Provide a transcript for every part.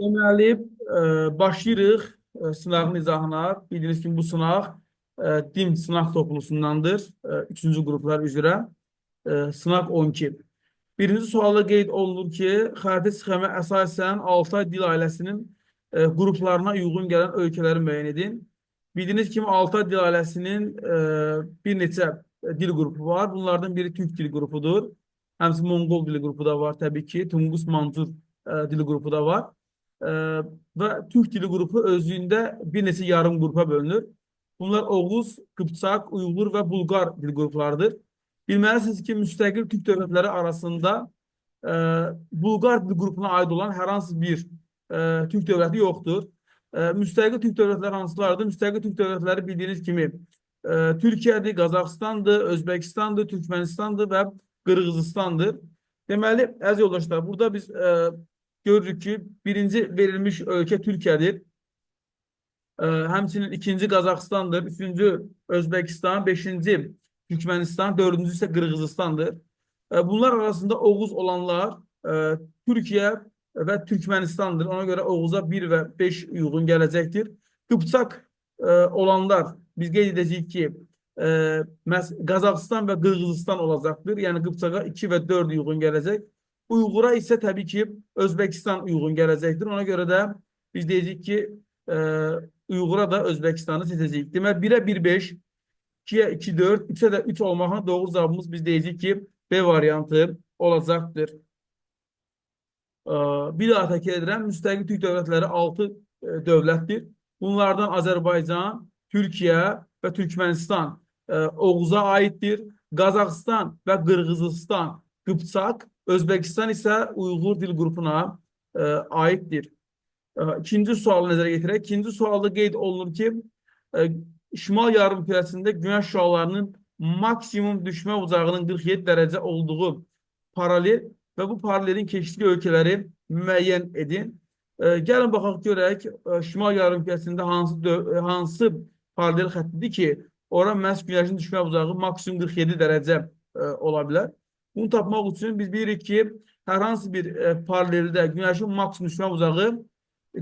Deməli, başlayırıq sınağın izahına. Bildiyiniz kimi bu sınaq DİM sınaq topluluğundandır. Üçüncü qruplar üzrə. Sınaq 12. Birinci sualda qeyd olunur ki, xəritə sxemə əsasən Altay dil ailəsinin qruplarına uyğun gələn ölkələri müəyyən edin. Bildiyiniz kimi Altay dil ailəsinin bir neçə dil qrupu var. Bunlardan biri Türk dil qrupudur. Həmçinin Monqol dil qrupu da var təbii ki. Tungus Mancur dil qrupu da var. Və Türk dili qrupu özlüyündə bir neçə yarım qrupa bölünür. Bunlar Oğuz, Qıpçaq, Uyğur və Bulqar dil qruplarıdır. Bilməlisiniz ki, müstəqil Türk dövlətləri arasında Bulqar dil qrupuna aid olan hər hansı bir Türk dövləti yoxdur. Müstəqil Türk dövlətləri hansılardır? Müstəqil Türk dövlətləri bildiyiniz kimi Türkiyədir, Qazaxıstandır, Özbəkistandır, Türkmənistandır və Qırğızıstandır. Deməli, əziz yoldaşlar, burada biz görürük ki, birinci verilmiş ölkə Türkiyədir. Həmçinin ikinci Qazaxıstandır, üçüncü Özbəkistan, beşinci Türkmənistan, dördüncü isə Qırğızıstandır. Bunlar arasında Oğuz olanlar Türkiyə və Türkmənistandır. Ona görə Oğuza 1 və 5 uyğun gələcəkdir. Qıpçaq olanlar biz qeyd edəcəyik ki, məhz Qazaxıstan və Qırğızıstan olacaqdır. Yəni Qıpçağa 2 və 4 uyğun gələcək. Uyğura isə təbii ki, Özbəkistan uyğun gələcəkdir. Ona görə də biz deyəcəyik ki, Uyğura da Özbəkistanı seçəcəyik. Deməli 1-ə 1 5, 2-yə 2 4, 3-ə də 3 olmaqla doğru cavabımız biz deyəcəyik ki, B variantı olacaqdır. Bir daha təkrar edirəm, müstəqil Türk dövlətləri 6 dövlətdir. Bunlardan Azərbaycan, Türkiyə və Türkmənistan Oğuza aiddir. Qazaxıstan və Qırğızıstan Qıpçaq, Özbəkistan isə Uyğur dil qrupuna aiddir. İkinci sualı nəzərə getirək. İkinci sualda qeyd olunur ki, şimal yarımkürəsində günəş şüalarının maksimum düşmə uzağının 47 dərəcə olduğu paralel və bu paralelin keçdiyi ölkələri müəyyən edin. Gəlin baxaq görək şimal yarımkürəsində hansı paralel xəttidir ki, ora məhz günəşin düşmə uzağı maksimum 47 dərəcə ola bilər. Bunu tapmaq üçün biz bilirik ki, hər hansı bir paraleldə günəşin maksimum düşmə uzağı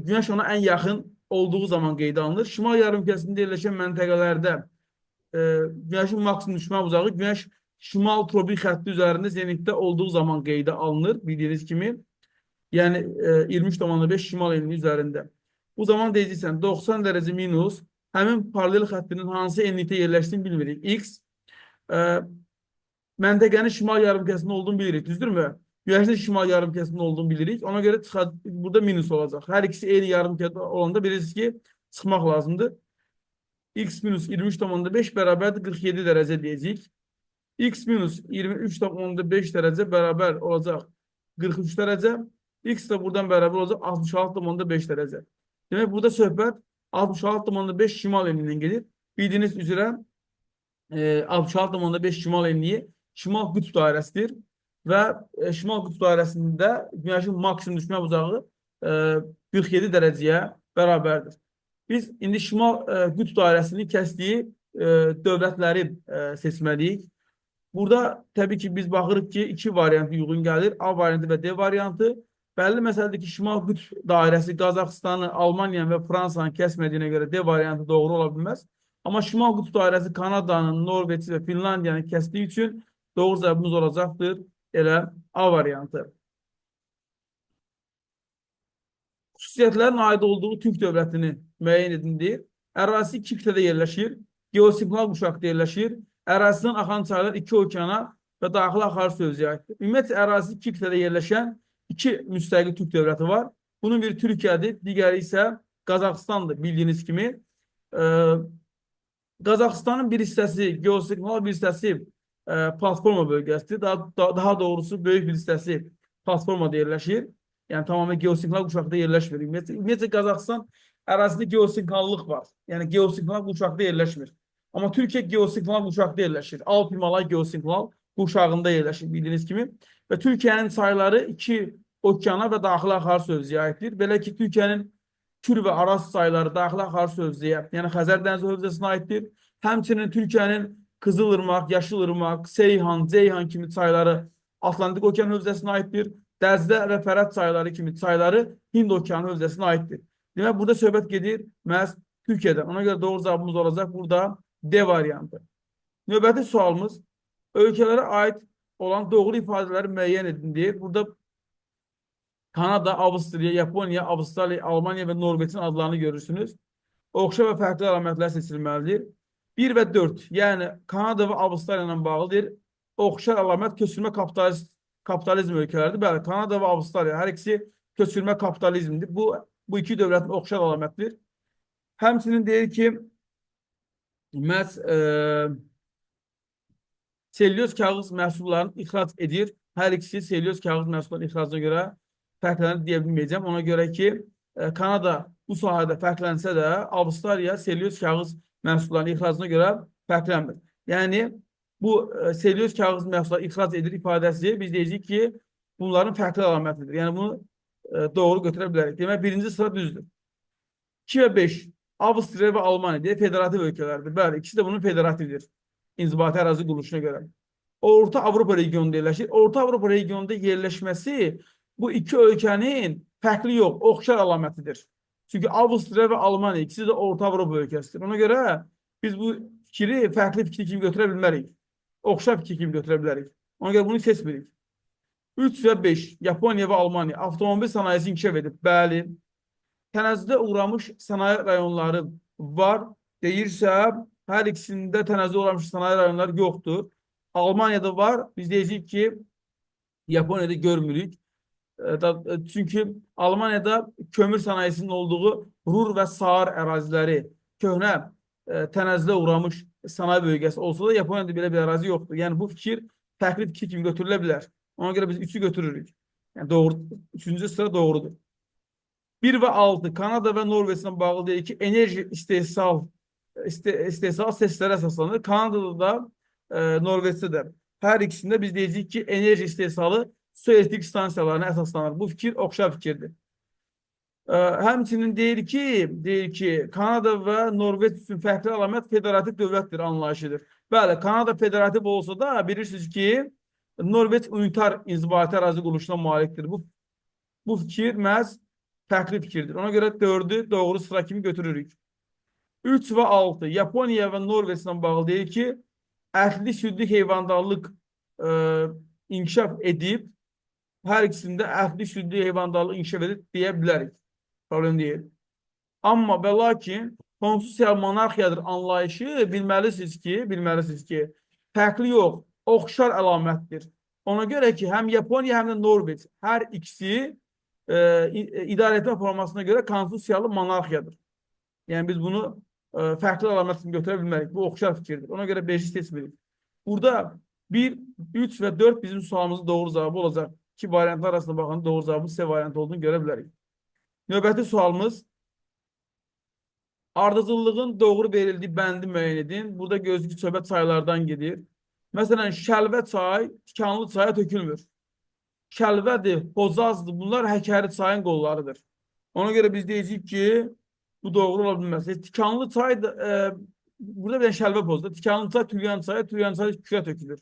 günəş ona ən yaxın olduğu zaman qeydə alınır. Şimal yarımkürəsində yerləşən məntəqələrdə günəşin maksimum düşmə uzağı günəş şimal tropik xətti üzərində zenitdə olduğu zaman qeydə alınır bildiyiniz kimi. Yəni 23,5 şimal enliyi üzərində. Bu zaman deyəcəksən 90 dərəcə minus həmin paralel xəttinin hansı enlikdə yerləşdiyini bilmirik. X məntəqənin şimal yarımkürəsində olduğunu bilirik, düzdürmü? Günəşin şimal yarımkürəsində olduğunu bilirik. Ona görə burada minus olacaq. Hər ikisi eyni yarımkürədə olanda bilirsiniz ki, çıxmaq lazımdır. X minus 23,5 bərabərdir 47 dərəcə deyəcəyik. X minus 23,5 dərəcə bərabər olacaq 43 dərəcə. X də buradan bərabər olacaq 66,5 dərəcə. Demək, burada söhbət 66,5 şimal enliyindən gedir. Bildiyiniz üzrə 66,5 şimal enliyi şimal qütb dairəsidir və şimal qütb dairəsində günəşin maksimum düşmə uzağı 47 dərəcəyə bərabərdir. Biz indi şimal qütb dairəsinin kəsdiyi dövlətləri seçməliyik. Burada təbii ki, biz baxırıq ki, iki variant uyğun gəlir. A variantı və D variantı. Bəlli məsələdir ki, şimal qütb dairəsi Qazaxıstanı, Almaniyanı və Fransanı kəsmədiyinə görə D variantı doğru ola bilməz. Amma şimal qütb dairəsi Kanadanın, Norveçi və Finlandiyanı kəsdiyi üçün doğru cavabımız olacaqdır elə A variantı. Xüsusiyyətlərin aid olduğu Türk dövlətini müəyyən edin deyir. Ərazisi iki qitədə yerləşir. Geosinklinal quşaqda yerləşir. Ərazisindən axan çaylar iki okeana və daxili axar hövzəyə aiddir. Ümumiyyətlə, ərazisi iki qitədə yerləşən iki müstəqil Türk dövləti var. Bunun biri Türkiyədir, digəri isə Qazaxıstandır bildiyiniz kimi. Qazaxıstanın bir hissəsi geosinklinal, bir hissəsi platforma bölgəsidir. Daha doğrusu böyük bir hissəsi platformada yerləşir. Yəni tamamilə geosinklinal quşaqda yerləşmir. Ümumiyyətlə Qazaxıstan ərazisində geosinklinallıq var. Yəni geosinklinal quşaqda yerləşmir. Amma Türkiyə geosinklinal quşaqda yerləşir. Alp Himalay geosinklinal quşağında yerləşir bildiyiniz kimi. Və Türkiyənin çayları iki okeana və daxili axar hövzəyə aiddir. Belə ki, Türkiyənin Kür və Araz çayları daxili axar hövzəyə, yəni Xəzər dənizi hövzəsinə aiddir. Həmçinin Türkiyənin Kızılırmaq, Yaşılırmaq, Seyhan, Ceyhan kimi çayları Atlantik Okean hövzəsinə aiddir. Dəclə və Fərəd çayları kimi çayları Hind Okeanı hövzəsinə aiddir. Demək, burada söhbət gedir məhz Türkiyədən. Ona görə doğru cavabımız olacaq burada D variantı. Növbəti sualımız ölkələrə aid olan doğru ifadələri müəyyən edin deyir. Burada Kanada, Avstriya, Yaponiya, Avstraliya, Almaniya və Norveçin adlarını görürsünüz. Oxşar və fərqli əlamətlər seçilməlidir. 1 və 4, yəni Kanada və Avstraliya ilə bağlıdır. Oxşar əlamət köçürmə kapitalizm ölkələridir. Bəli, Kanada və Avstraliya hər ikisi köçürmə kapitalizmdir. Bu iki dövlətin oxşar əlamətidir. Həmçinin deyir ki, məhz selüloz kağız məhsullarını ixrac edir. Hər ikisi selüloz kağız məhsullarının ixracına görə fərqlənir deyə bilməyəcəm. Ona görə ki, Kanada bu sahədə fərqlənsə də, Avstraliya selüloz kağız məhsullarının ixracına görə fərqlənmir. Yəni, bu selüloz kağız məhsulları ixrac edir ifadəsi biz deyəcəyik ki, bunların fərqli əlamətidir. Yəni, bunu doğru götürə bilərik. Demək, birinci sıra düzdür. 2 və 5, Avstriya və Almaniya deyə federativ ölkələrdir. Bəli, ikisi də bunun federativdir. İnzibati ərazi quruluşuna görə. Orta Avropa regionunda yerləşir. Orta Avropa regionunda yerləşməsi bu iki ölkənin fərqli yox, oxşar əlamətidir. Çünki Avstriya və Almaniya ikisi də Orta Avropa ölkəsidir. Ona görə biz bu fikri fərqli fikir kimi götürə bilmərik. Oxşar fikir kimi götürə bilərik. Ona görə bunu seçmirik. 3 və 5, Yaponiya və Almaniya avtomobil sənayesi inkişaf edib. Bəli. Tənəzzülə uğramış sənaye rayonları var. Deyirsə, hər ikisində tənəzzülə uğramış sənaye rayonları yoxdur. Almaniyada var. Biz deyəcəyik ki, Yaponiyada görmürük. Çünki Almaniyada kömür sənayesinin olduğu Ruhr və Saar əraziləri köhnə tənəzzülə uğramış sənaye bölgəsi olsa da Yaponiyada belə bir ərazi yoxdur. Yəni bu fikir fərqli fikir kimi götürülə bilər. Ona görə biz 3-ü götürürük. Yəni doğru, 3-cü sıra doğrudur. 1 və 6 Kanada və Norveçlə bağlı deyir ki, enerji istehsal seslərə əsaslanır. Kanadada da, Norveçdə də. Hər ikisində biz deyəcəyik ki, enerji istehsalı su elektrik stansiyalarına əsaslanır. Bu fikir oxşar fikirdir. Həmçinin deyir ki, Kanada və Norveç üçün fərqli əlamət federativ dövlətdir anlayışıdır. Bəli, Kanada federativ olsa da bilirsiniz ki, Norveç unitar inzibati ərazi quruluşuna malikdir. Bu fikir məhz fərqli fikirdir. Ona görə 4-ü doğru sıra kimi götürürük. 3 və 6 Yaponiya və Norveçlə bağlı deyir ki, ətli südlü heyvandarlıq inkişaf edib, hər ikisində ətli südlü heyvandarlıq inkişaf edib deyə bilərik. Problem deyil. Amma və lakin konstitusiya monarxiyadır anlayışı bilməlisiniz ki, fərqli yox, oxşar əlamətdir. Ona görə ki, həm Yaponiya, həm də Norveç hər ikisi idarə etmə formasına görə konstitusiyalı monarxiyadır. Yəni biz bunu fərqli əlamət kimi götürə bilmərik. Bu oxşar fikirdir. Ona görə 5-i seçmirik. Burada 1, 3 və 4 bizim sualımızın doğru cavabı olacaq. İki variantlar arasında baxanda doğru cavabın C variantı olduğunu görə bilərik. Növbəti sualımız ardıcıllığın doğru verildiyi bəndi müəyyən edin. Burada gözlük söhbət çaylardan gedir. Məsələn, Şəlvə çay Tikanlı çaya tökülmür. Şəlvədir, Hozazdır. Bunlar Həkəri çayın qollarıdır. Ona görə biz deyəcəyik ki, bu doğru ola bilməz. Tikanlı çay da, burada bir dənə şəlvə pozdur. Tikanlı çay Türyan çaya, Türyan çay Kürə tökülür.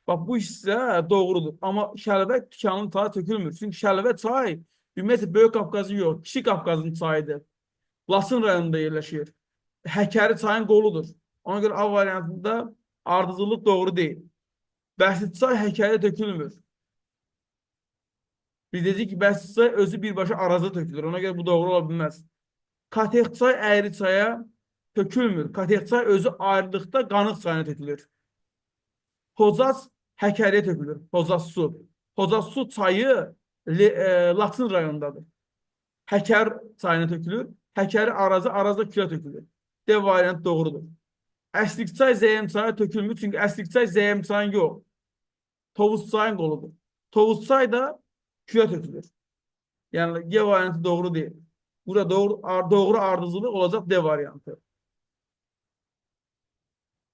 Bax, bu hissə doğrudur. Amma şəlvə Tikanlı çaya tökülmür. Çünki şəlvə çay ümumiyyətlə Böyük Qafqazın yox, Kiçik Qafqazın çayıdır. Laçın rayonunda yerləşir. Həkəri çayın qoludur. Ona görə A variantında ardıcıllıq doğru deyil. Bəsit çay Həkəriyə tökülmür. Biz dedik ki, Bəsit çay özü birbaşa Araza tökülür. Ona görə bu doğru ola bilməz. Katex çay Əyri çaya tökülmür. Katex çay özü ayrılıqda Qanıq çayına tökülür. Hozaz Həkəriyə tökülür. Hozaz su. Hozaz su çayı Laçın rayonundadır. Həkər çayına tökülür. Həkəri Araza, Arazda Kürə tökülür. D variantı doğrudur. Əslik çay Zəyəm çaya tökülmür. Çünki Əslik çay Zəyəm çayın yox. Tovuz çayın qoludur. Tovuz çay da Kürə tökülür. Yəni G variantı doğru deyil. Burada doğru ardıcıllıq olacaq D variantı.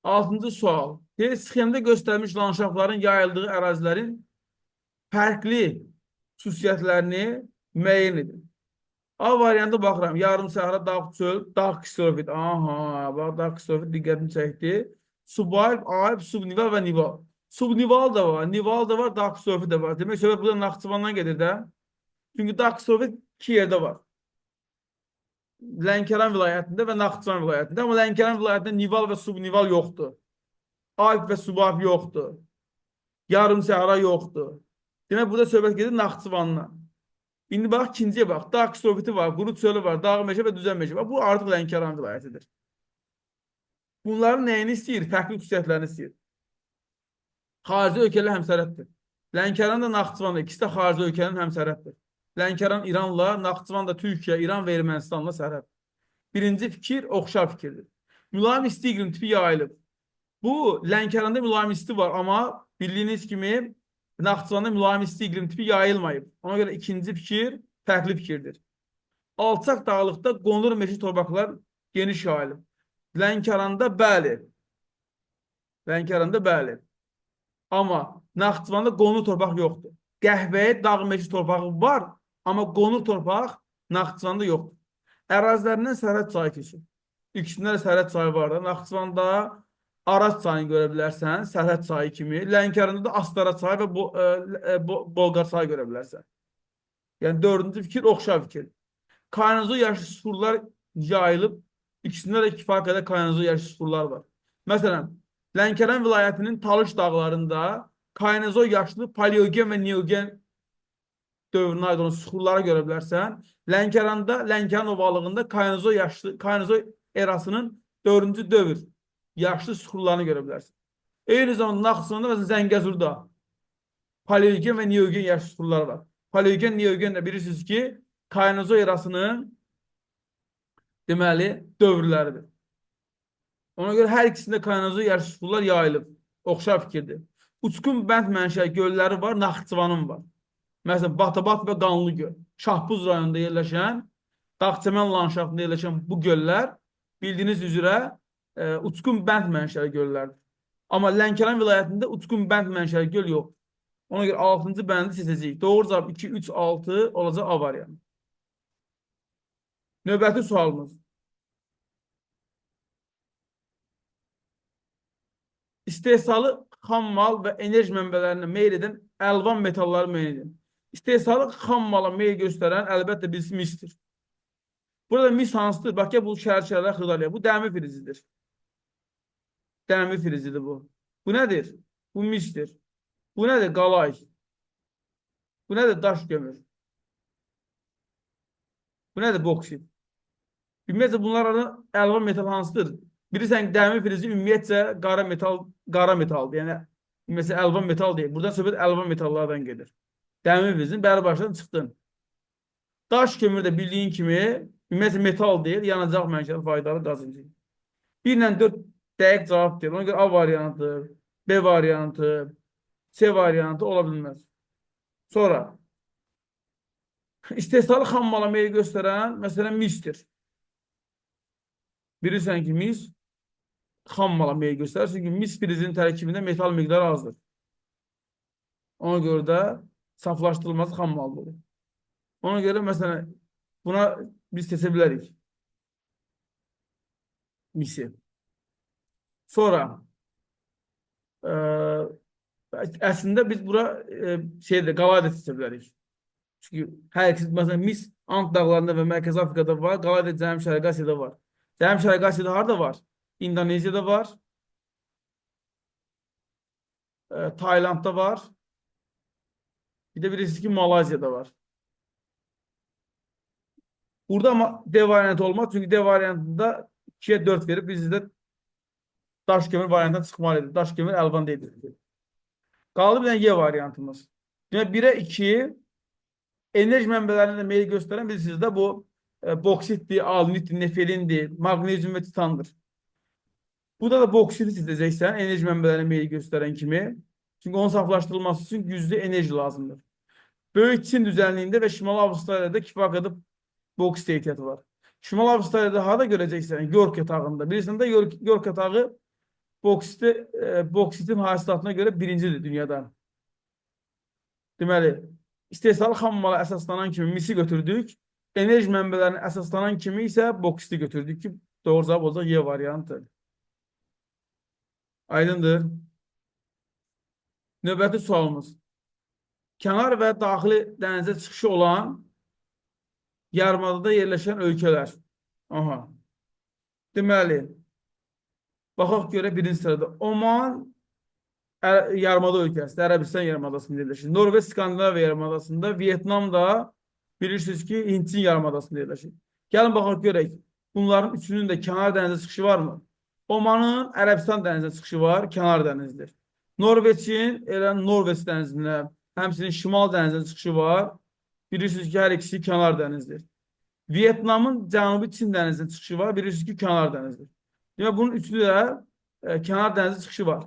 Altıncı sual. Deyir, sxemdə göstərilmiş landşaftların yayıldığı ərazilərin fərqli xüsusiyyətlərini müəyyən edin. A variantı baxıram. Yarım səhra, dağ, çöl, dağ ksilofit. Aha, bax, dağ ksilofit diqqətimi çəkdi. Subalp, alp, subniva və niva. Subnival da var, Nival da var, Dağ Sofi də var. Demək, söhbət burada Naxçıvandan gedir də. Çünki Dağ Sofi iki yerdə var. Lənkəran vilayətində və Naxçıvan vilayətində. Amma Lənkəran vilayətində Nival və Subnival yoxdur. Alp və Subalp yoxdur. Yarım səhra yoxdur. Demək, burada söhbət gedir Naxçıvandan. İndi bax, ikinciyə bax. Dağ Soveti var, Quru çölü var, Dağ meşə və Düzən meşə var. Bu artıq Lənkəran vilayətidir. Bunların nəyini istəyir? Fərqli xüsusiyyətlərini istəyir. Xarici ölkələr həmsərhəddir. Lənkəran da Naxçıvan da, ikisi də xarici ölkənin həmsərhəddir. Lənkəran İranla, Naxçıvan da Türkiyə, İran və Ermənistanla sərhəd. Birinci fikir oxşar fikirdir. Mülayim isti iqlim tipi yayılıb. Bu Lənkəranda mülayim isti var, amma bildiyiniz kimi Naxçıvanda mülayim isti iqlim tipi yayılmayıb. Ona görə ikinci fikir fərqli fikirdir. Alçaq dağlıqda qonur meşə torpaqlar geniş yayılıb. Lənkəranda bəli. Lənkəranda bəli. Amma Naxçıvanda qonur torpaq yoxdur. Qəhvəyi dağ meşə torpağı var, amma qonur torpaq Naxçıvanda yoxdur. Ərazilərindən sərhəd çayı keçir. İkisində də sərhəd çayı var da. Naxçıvanda Araz çayını görə bilərsən, sərhəd çayı kimi. Lənkəranda da Astara çayı və Bolqar çayı görə bilərsən. Yəni dördüncü fikir oxşar fikir. Kaynazı yaşlı surlar yayılıb. İkisində də kifayət qədər kaynazı yaşlı surlar var. Məsələn, Lənkəran vilayətinin Talış dağlarında kaynazoy yaşlı paleogen və neogen dövrünə aid olan suxurlara görə bilərsən. Lənkəranda, Lənkəran ovalığında kaynazoy yaşlı, kaynazoy erasının dördüncü dövr yaşlı suxurlarını görə bilərsən. Eyni zamanda Naxçıvanda, məsələn, Zəngəzurda paleogen və neogen yaşlı suxurlar var. Paleogen, neogen də bilirsiniz ki, kaynazoy erasının deməli dövrləridir. Ona görə hər ikisində kaynazoy yaşlı suxurlar yayılıb. Oxşar fikirdir. Uçqun bənd mənşəli gölləri var, Naxçıvanın var. Məsələn, Batabat və Qanlı göl. Şahbuz rayonunda yerləşən, Dağçəmən landşaftında yerləşən bu göllər bildiyiniz üzrə uçqun bənd mənşəli göllərdir. Amma Lənkəran vilayətində uçqun bənd mənşəli göl yoxdur. Ona görə 6-cı bəndi seçəcəyik. Doğru cavab 2, 3, 6 olacaq A variantı. Növbəti sualımız. İstehsalı xam mal və enerji mənbələrinə meyl edən əlvan metalları müəyyən edin. İstehsalı xam mala meyl göstərən əlbəttə biz misdir. Burada mis hansıdır? Bax, gəl bu şərçələr xırdalayaq. Bu dəmir filizidir. Dəmir filizidir bu. Bu nədir? Bu misdir. Bu nədir? Qalay. Bu nədir? Daş kömür. Bu nədir? Boksit. Ümumiyyətcə bunlar arasında əlvan metal hansıdır? Bilirsən ki, dəmir filizi ümumiyyətcə qara metal, qara metaldır. Yəni ümumiyyətcə əlvan metal deyil. Buradan söhbət əlvan metallardan gedir. Dəmir filizinin bəri başdan çıxdın. Daş kömür də bildiyin kimi ümumiyyətcə metal deyil, yanacaq mənşəli faydalı qazıncı. 1 ilə 4 dəqiq cavab deyil. Ona görə A variantı, B variantı, C variantı ola bilməz. Sonra istehsalı xam mala meyl göstərən məsələn misdir. Bilirsən ki, mis xam mala meyl göstərir. Çünki mis filizinin tərkibində metal miqdarı azdır. Ona görə də saflaşdırılması xam malda olur. Ona görə məsələn buna biz seçə bilərik. Misi. Sonra əslində biz bura şeydə qalay da seçə bilərik. Çünki hər ikisi məsələn mis Ant dağlarında və Mərkəzi Afrikada var, qalay da Cənub Şərqi Asiyada var. Cənub Şərqi Asiyada harda var? İndoneziyada var. Taylandda var. Bir də bilirsiniz ki, Malayziyada var. Burada amma D variantı olmaz. Çünki D variantında 2'ye 4 verib biz də daş kömür variantına çıxmalıydı. Daş kömür əlvan deyil. Qaldı bir dənə Y variantımız. Demək 1'e 2 enerji mənbələrinə də meyl göstərən bilirsiniz də bu boksitdir, alunitdir, nefelindir, maqnezium və titandır. Burada da boksiti seçəcəksən enerji mənbələrinə meyl göstərən kimi. Çünki onun saflaşdırılması üçün güclü enerji lazımdır. Böyük Çin düzənliyində və Şimali Avstraliyada kifayət qədər boksit ehtiyatı var. Şimali Avstraliyada harada görəcəksən? York yatağında. Bilirsən də York yatağı boksitin hasilatına görə birincidir dünyada. Deməli, istehsalı xam mala əsaslanan kimi misi götürdük. Enerji mənbələrinə əsaslanan kimi isə boksiti götürdük ki, doğru cavab olacaq Y variantı. Aydındır. Növbəti sualımız. Kənar və daxili dənizə çıxışı olan yarımadada yerləşən ölkələr. Aha. Deməli, baxaq görə birinci sırada Oman yarımada ölkəsidir. Ərəbistan yarımadasında yerləşir. Norveç Skandinaviya yarımadasında, Vyetnam da bilirsiniz ki, Hindçin yarımadasında yerləşir. Gəlin baxaq görək. Bunların üçünün də kənar dənizə çıxışı varmı? Omanın Ərəbistan dənizinə çıxışı var, kənar dənizdir. Norveçin elə Norveç dənizinə, həmçinin Şimal dənizinə çıxışı var. Bilirsiniz ki, hər ikisi kənar dənizdir. Vyetnamın Cənubi Çin dənizinə çıxışı var. Bilirsiniz ki, kənar dənizdir. Demək, bunun üçü də kənar dənizə çıxışı var.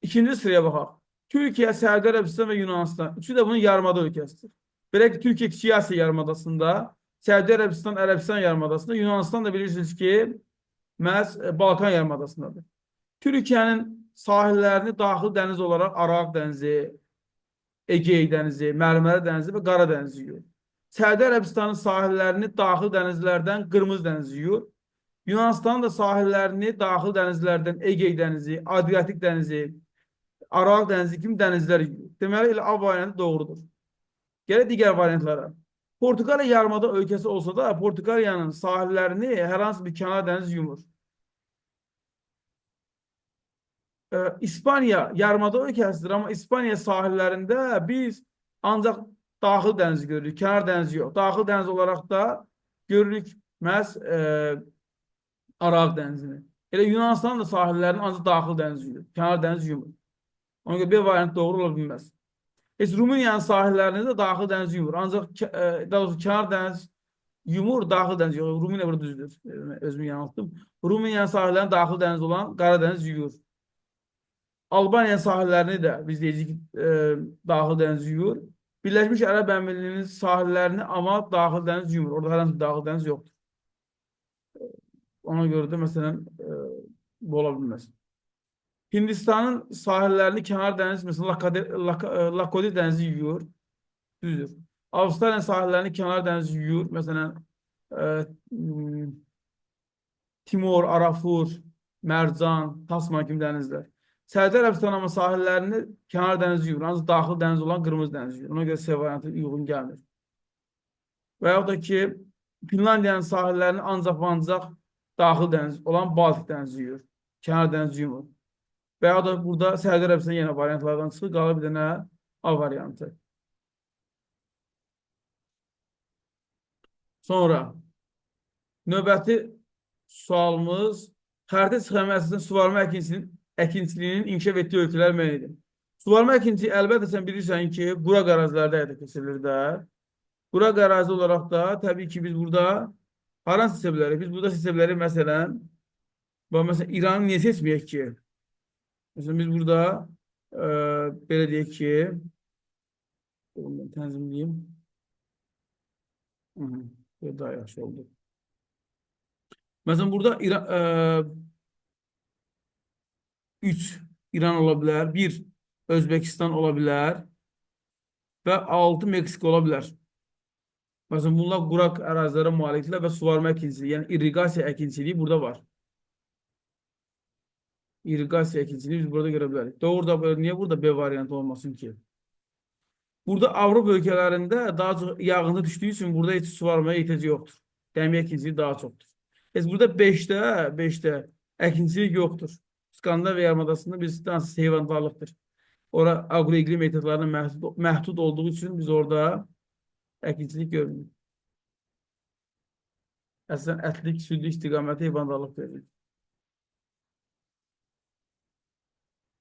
İkinci sıraya baxaq. Türkiyə, Səudiyyə Ərəbistan və Yunanistan. Üçü də bunun yarımada ölkəsidir. Belə ki, Türkiyə Kiçik Asiya yarımadasında, Səudiyyə Ərəbistan Ərəbistan yarımadasında, Yunanistan da bilirsiniz ki, məhz Balkan yarımadasındadır. Türkiyənin sahillərini daxil dəniz olaraq Araq dənizi, Egey dənizi, Mərmərə dənizi və Qara dənizi yuyur. Səudiyyə Ərəbistanın sahillərini daxil dənizlərdən Qırmızı dənizi yuyur. Yunanistanın da sahillərini daxil dənizlərdən Egey dənizi, Adriatik dənizi, Araq dənizi kimi dənizlər yuyur. Deməli, elə A variantı doğrudur. Gələk digər variantlara. Portuqaliya yarımada ölkəsi olsa da Portuqaliyanın sahillərini hər hansı bir kənar dəniz yumur. İspaniya yarımada ölkəsidir, amma İspaniya sahillərində biz ancaq daxil dənizi görürük, kənar dənizi yox. Daxil dəniz olaraq da görürük məhz Araq dənizini. Elə Yunanistanın da sahillərini ancaq daxil dəniz yuyur, kənar dəniz yumur. Ona görə B variantı doğru ola bilməz. Heç Rumıniyanın sahillərini də daxil dəniz yumur. Ancaq daha doğrusu kənar dəniz yumur, daxil dəniz yox. Rumıniya burada düzdür. Özümü yanıltdım. Rumıniyanın sahillərini daxil dəniz olan Qara dəniz yuyur. Albaniyanın sahillərini də biz deyəcəyik ki, daxil dəniz yuyur. Birləşmiş Ərəb Əmirliyinin sahillərini amma daxil dəniz yumur. Orada hər hansı bir daxil dəniz yoxdur. Ona görə də məsələn bu ola bilməz. Hindistanın sahillərini kənar dəniz, məsələn Lakodi dənizi yuyur. Düzdür. Avstraliyanın sahillərini kənar dəniz yuyur. Məsələn Timor, Arafur, Mərcan, Tasman kimi dənizlər. Səudiyyə Ərəbistanı amma sahillərini kənar dəniz yuyur. Ancaq daxil dəniz olan Qırmızı dəniz yuyur. Ona görə C variantı uyğun gəlmir. Və yaxud da ki, Finlandiyanın sahillərini ancaq və ancaq daxil dəniz olan Baltik dənizi yuyur. Kənar dəniz yumur. Və ya da burada Səudiyyə Ərəbistanı yenə variantlardan çıxır. Qalır bir dənə A variantı. Sonra növbəti sualımız xəritə sxemi əsasında suvarma əkinçiliyinin inkişaf etdiyi ölkələr müəyyən edin. Suvarma əkinçiliyi əlbəttə sən bilirsən ki, quraq ərazilərdə həyata keçirilir də. Quraq ərazi olaraq da təbii ki, biz burada haranı seçə bilərik? Biz burada seçə bilərik məsələn, bax, məsələn İranı niyə seçməyək ki? Məsələn, biz burada belə deyək ki, bunu mən tənzimləyim. Hı -hı, böyle daha yaxşı oldu. Məsələn, burada İran, 3 İran ola bilər, 1 Özbəkistan ola bilər və 6 Meksika ola bilər. Məsələn, bunlar quraq ərazilərə malikdirlər və suvarma əkinçiliyi, yəni irriqasiya əkinçiliyi burada var. İrriqasiya əkinçiliyi biz burada görə bilərik. Doğru da niyə burada B variantı olmasın ki? Burada Avropa ölkələrində daha çox yağıntı düşdüyü üçün burada heç suvarmaya ehtiyac yoxdur. Dəmiyə əkinçiliyi daha çoxdur. Heç burada 5-də əkinçilik yoxdur. Skandinaviya yarımadasında biz hansı heyvandarlıqdır. Ora aqroiqlim ehtiyatlarına məhdud olduğu üçün biz orada əkinçilik görmürük. Əslən ətlik, südlü istiqaməti heyvandarlıq görürük.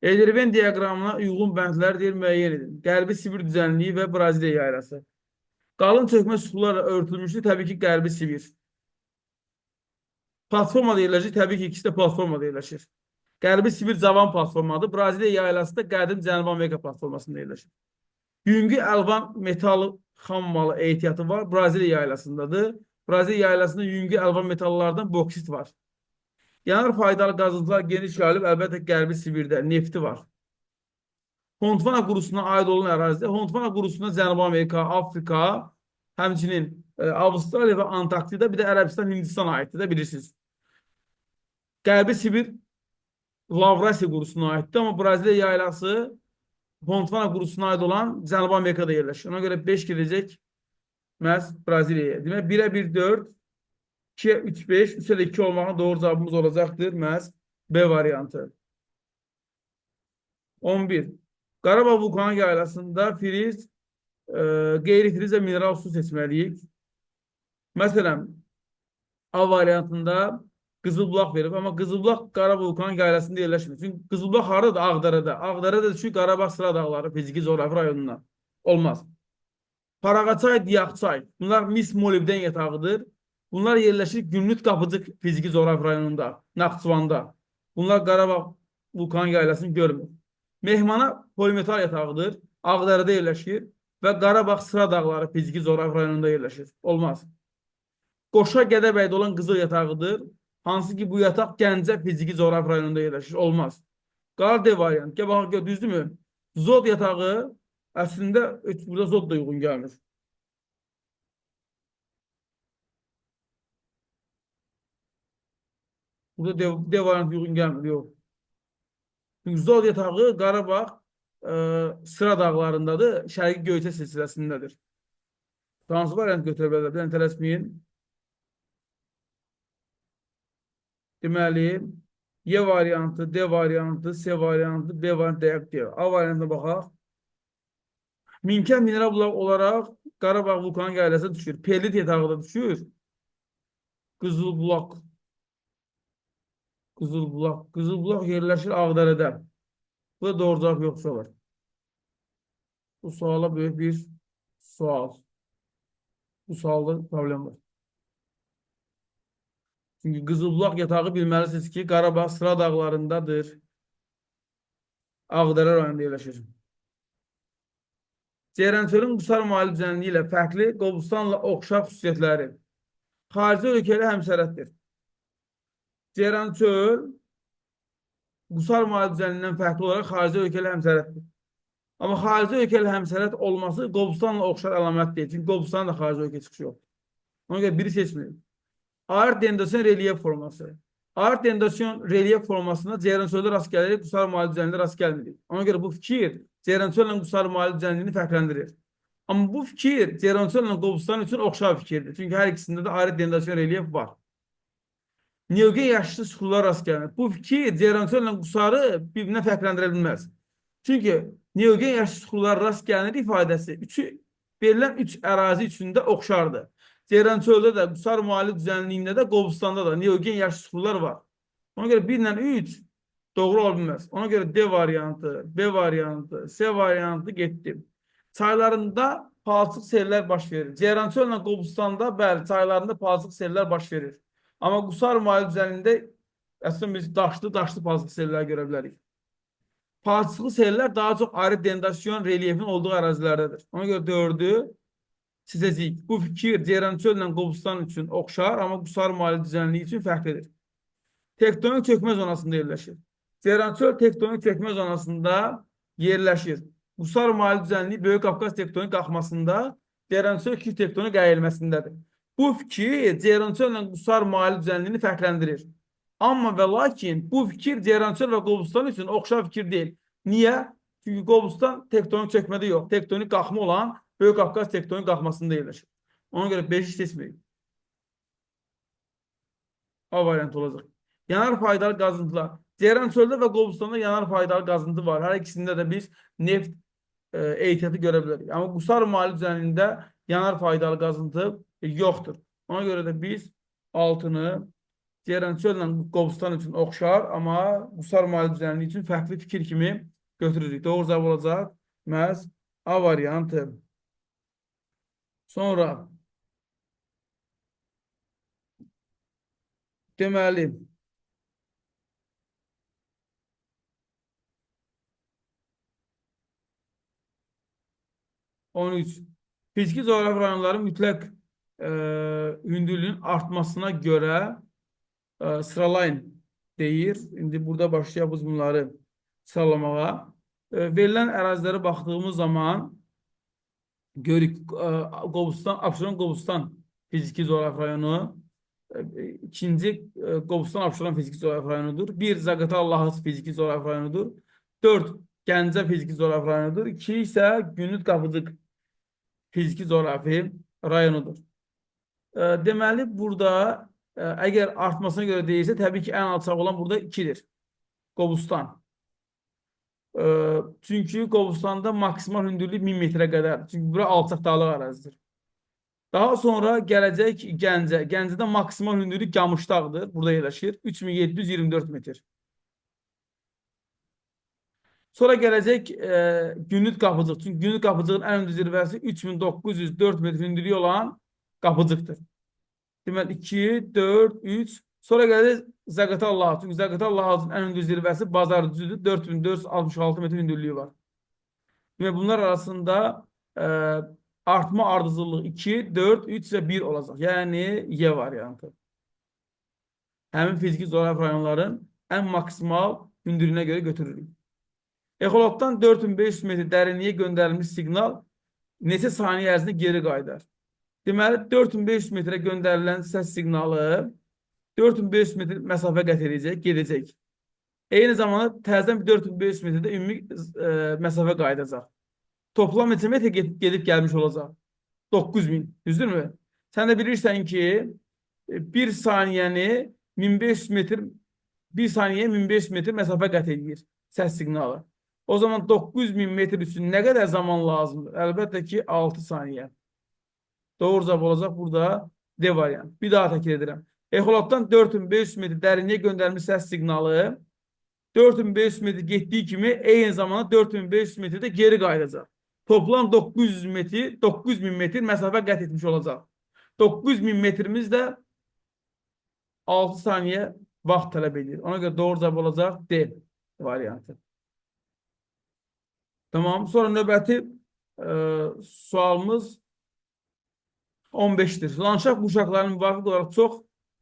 Ellerven diaqramına uyğun bəndlər deyir müəyyən edin. Qərbi Sibir düzənliyi və Braziliya yaylası. Qalın çökmə süxurlarla örtülmüşdür. Təbii ki, Qərbi Sibir. Platformada yerləşir. Təbii ki, ikisi də platformada yerləşir. Qərbi Sibir cavan platformadır. Braziliya yaylası da qədim Cənubi Amerika platformasında yerləşir. Yüngül əlvan metal xammalı ehtiyatı var. Braziliya yaylasındadır. Braziliya yaylasında yüngül əlvan metallardan boksit var. Yanar faydalı qazıntılar geniş yayılıb, əlbəttə Qərbi Sibirdə nefti var. Gondwana qurusuna aid olan ərazidə, Gondwana qurusuna Cənubi Amerika, Afrika, həmçinin Avstraliya və Antarktida, bir də Ərəbistan, Hindistan aiddir də bilirsiniz. Qərbi Sibir Lavrasiya qurusuna aiddir, amma Braziliya yaylası Gondvana qurusuna aid olan Cənubi Amerikada yerləşir. Ona görə 5 gedəcək məhz Braziliyaya. Demək 1-ə 1 4, 2-yə 3 5, 3-ə də 2 olmağın doğru cavabımız olacaqdır məhz B variantı. 11. Qarabağ vulkanik yaylasında filiz, qeyri-filiz və mineral su seçməliyik. Məsələn, A variantında Qızılbulaq verib, amma Qızılbulaq Qarabağ vulkanik yaylasında yerləşmir. Çünki Qızılbulaq haradadır? Ağdərədə. Ağdərədə düşür Qarabağ Sıra dağları fiziki coğrafi rayonuna. Olmaz. Parağaçay, Diyaqçay. Bunlar mis molibden yatağıdır. Bunlar yerləşir Gümrük Qapıcıq fiziki coğrafi rayonunda, Naxçıvanda. Bunlar Qarabağ vulkanik yaylasını görmür. Mehmana polimetal yatağıdır. Ağdərədə yerləşir və Qarabağ Sıra dağları fiziki coğrafi rayonunda yerləşir. Olmaz. Qoşa Gədəbəydə olan qızıl yatağıdır. Hansı ki bu yataq Gəncə fiziki coğrafi rayonunda yerləşir. Olmaz. Qalır D variant. Gəl baxaq, gör, düzdürmü? Zod yatağı əslində burada zod da uyğun gəlmir. Burada D variantı uyğun gəlmir. Yox. Çünki Zod yatağı Qarabağ Sıra dağlarındadır. Şərqi Göyçə silsiləsindədir. Hansı variant götürə bilərlər? Bir dənə tələsməyin. Deməli, Y variantı, D variantı, C variantı, B variantı, D, D. A variantına baxaq. Minkə mineral olaraq Qarabağ vulkanik yaylasına düşür. Perlit yatağı da düşür. Qızılbulaq. Qızılbulaq. Qızılbulaq yerləşir Ağdərədə. Bu da doğru cavab yoxsa var. Bu suala böyük bir sual. Bu sualda problem var. Çünki Qızılbulaq yatağı bilməlisiniz ki, Qarabağ Sıra dağlarındadır. Ağdərə rayonunda yerləşir. Ceyrançölün Qusar mahalli düzənliyi ilə fərqli Qobustanla oxşar xüsusiyyətləri. Xarici ölkə ilə həmsərhəddir. Ceyrançöl Qusar mahalli düzənliyindən fərqli olaraq xarici ölkə ilə həmsərhəddir. Amma xarici ölkə ilə həmsərhəd olması Qobustanla oxşar əlamət deyil. Çünki Qobustanın da xarici ölkə çıxışı yoxdur. Ona görə biri seçməyib. Arid dendasyon relyef forması. Arid dendasyon relyef formasında Ceyrançöldə rast gəlirik, Qusar mahalli düzənliyində rast gəlmirik. Ona görə bu fikir Ceyrançöllə Qusar mahalli düzənliyini fərqləndirir. Amma bu fikir Ceyrançöllə Qobustan üçün oxşar fikirdir. Çünki hər ikisində də arid dendasyon relyef var. Neogen yaşlı süxurlar rast gəlmir. Bu fikir Ceyrançöllə Qusarı bir-birinə fərqləndirə bilməz. Çünki neogen yaşlı süxurlar rast gəlinir ifadəsi verilən üç ərazi üçün də oxşardır. Ceyrançöldə də, Qusar mahalli düzənliyində də, Qobustanda da neogen yaşlı süxurlar var. Ona görə 1 ilə 3 doğru ola bilməz. Ona görə D variantı, B variantı, C variantı getdi. Çaylarında palçıq sellər baş verir. Ceyrançöllə Qobustanda, bəli, çaylarında palçıq sellər baş verir. Amma Qusar mahalli düzənliyində əslində biz daşlı palçıq sellər görə bilərik. Palçıqlı sellər daha çox arid dendasyon relyefin olduğu ərazilərdədir. Ona görə 4-ü seçəcəyik. Bu fikir Ceyrançöllə Qobustan üçün oxşar, amma Qusar mahalli düzənliyi üçün fərqlidir. Tektonik çökmə zonasında yerləşir. Ceyrançöl tektonik çökmə zonasında yerləşir. Qusar mahalli düzənliyi Böyük Qafqaz tektonik qalxmasında, Ceyrançöl kiçik tektonik əyilməsindədir. Bu fikir Ceyrançöllə Qusar mahalli düzənliyini fərqləndirir. Amma və lakin bu fikir Ceyrançöl və Qobustan üçün oxşar fikir deyil. Niyə? Çünki Qobustan tektonik çökmədə yox, tektonik qalxma olan Böyük Qafqaz tektonik qalxmasında yerləşir. Ona görə 5-i seçməyik. A variantı olacaq. Yanar faydalı qazıntılar. Ceyrançöldə və Qobustanda yanar faydalı qazıntı var. Hər ikisində də biz neft ehtiyatı görə bilərik. Amma Qusar mahalli düzənliyində yanar faydalı qazıntı yoxdur. Ona görə də biz 6-nı Ceyrançöllə Qobustan üçün oxşar, amma Qusar mahalli düzənliyi üçün fərqli fikir kimi götürürük. Doğru cavab olacaq məhz A variantı. Sonra deməli 13. Fiziki coğrafi rayonların mütləq hündürlüyün artmasına görə sıralayın deyir. İndi burada başlayaq biz bunları sıralamağa. Verilən ərazilərə baxdığımız zaman görürük Qobustan, Abşeron Qobustan fiziki coğrafi rayonu, ikinci Qobustan Abşeron fiziki coğrafi rayonudur. Bir Zaqatala Lahız fiziki coğrafi rayonudur. 4 Gəncə fiziki coğrafi rayonudur. 2 isə Gündüz Qapıcıq fiziki coğrafi rayonudur. Deməli, burada əgər artmasına görə deyilsə, təbii ki, ən alçaq olan burada 2-dir. Qobustan. Çünki Qobustanda maksimal hündürlük 1000 metrə qədər. Çünki bura alçaq dağlıq ərazidir. Daha sonra gələcək Gəncə. Gəncədə maksimal hündürlük Qamışdağdır. Burada yerləşir. 3724 metr. Sonra gələcək Gündüz Qapıcıq. Çünki Gündüz Qapıcığın ən hündür zirvəsi 3904 metr hündürlüyü olan Qapıcıqdır. Deməli 2, 4, 3. Sonra gələcək Zaqatala. Çünki Zaqatala ən hündür zirvəsi Bazarcıdır. 4466 metr hündürlüyü var. Demək bunlar arasında artma ardıcıllığı 2, 4, 3 və 1 olacaq. Yəni Y variantı. Həmin fiziki coğrafi rayonların ən maksimal hündürlüyünə görə götürürük. Exolotdan 4500 metr dərinliyə göndərilmiş siqnal neçə saniyə ərzində geri qayıdar? Deməli, 4500 metrə göndərilən səs siqnalı 4500 metr məsafə qət edəcək, gedəcək. Eyni zamanda təzədən bir 4500 metrdə ümumi məsafə qayıdacaq. Toplam neçə metr gedib gəlmiş olacaq? 9000, düzdürmü? Sən də bilirsən ki, bir saniyəni 1500 metr, bir saniyə 1500 metr məsafə qət edir səs siqnalı. O zaman 9000 metr üçün nə qədər zaman lazımdır? Əlbəttə ki, 6 saniyə. Doğru cavab olacaq burada D variantı. Bir daha təkrar edirəm. Exolotdan 4500 metr dərinliyə göndərilmiş səs siqnalı 4500 metr getdiyi kimi eyni zamanda 4500 metrdə geri qayıdacaq. Toplam 900 metr, 9000 metr məsafə qət etmiş olacaq. 9000 metrimiz də 6 saniyə vaxt tələb edir. Ona görə doğru cavab olacaq D variantı. Tamam. Sonra növbəti sualımız 15-dir. Landşaft quşaqlarının müvafiq olaraq çox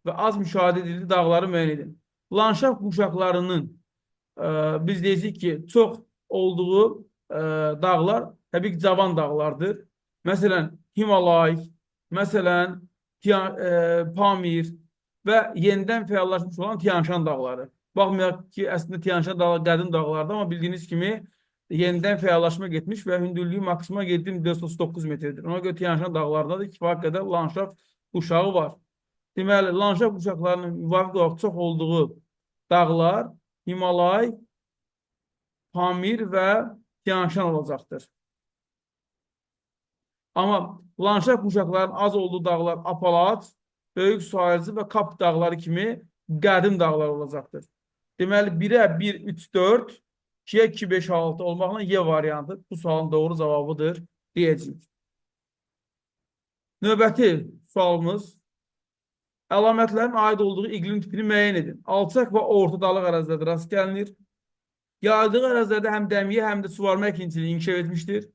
və az müşahidə edildiyi dağları müəyyən edin. Landşaft quşaqlarının biz deyəcəyik ki, çox olduğu dağlar təbii ki, cavan dağlardır. Məsələn, Himalay, məsələn, Pamir və yenidən fəallaşmış olan Tiyanşan dağları. Baxmayaraq ki, əslində Tiyanşan dağları qədim dağlardır, amma bildiyiniz kimi yenidən fəallaşma getmiş və hündürlüyü maksimal 7439 metrdir. Ona görə Tiyanşan dağlarında da kifayət qədər landşaft quşağı var. Deməli, landşaft quşaqlarının müvafiq olaraq çox olduğu dağlar Himalay, Pamir və Tiyanşan olacaqdır. Amma landşaft quşaqlarının az olduğu dağlar Apalaç, Böyük Suayızı və Kap dağları kimi qədim dağlar olacaqdır. Deməli, 1-ə 1, 3, 4, 2-yə 2, 5, 6 olmaqla Y variantı bu sualın doğru cavabıdır deyəcəyik. Növbəti sualımız əlamətlərin aid olduğu iqlim tipini müəyyən edin. Alçaq və orta dağlıq ərazilərdə rast gəlinir. Yayıldığı ərazilərdə həm dəmiyə, həm də suvarma əkinçiliyi inkişaf etmişdir.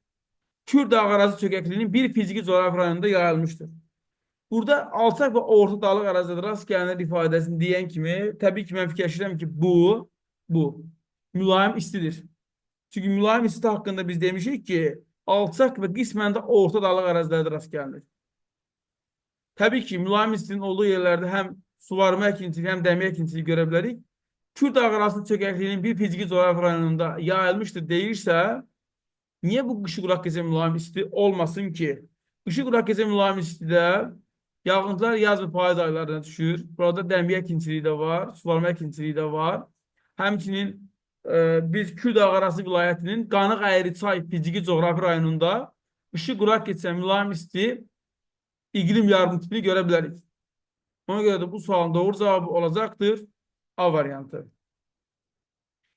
Kür dağ ərazi çökəkliyinin bir fiziki coğrafi rayonunda yayılmışdır. Burada alçaq və orta dağlıq ərazilərdə rast gəlinir ifadəsini deyən kimi, təbii ki, mən fikirləşirəm ki, bu mülayim istidir. Çünki mülayim isti haqqında biz demişik ki, alçaq və qismən də orta dağlıq ərazilərdə rast gəlinir. Təbii ki, mülayim istinin olduğu yerlərdə həm suvarma əkinçiliyi, həm dəmiyə əkinçiliyi görə bilərik. Kür dağ ərazisi çökəkliyinin bir fiziki coğrafi rayonunda yayılmışdır deyirsə, niyə bu qışı quraq gecə mülayim isti olmasın ki? Qışı quraq gecə mülayim istidə yağıntılar yaz və payız aylarına düşür. Burada dəmiyə əkinçiliyi də var, suvarma əkinçiliyi də var. Həmçinin biz Kür dağ arası vilayətinin Qanıq Əyriçay fiziki coğrafi rayonunda qışı quraq keçən mülayim isti iqlim yarım tipini görə bilərik. Ona görə də bu sualın doğru cavabı olacaqdır A variantı.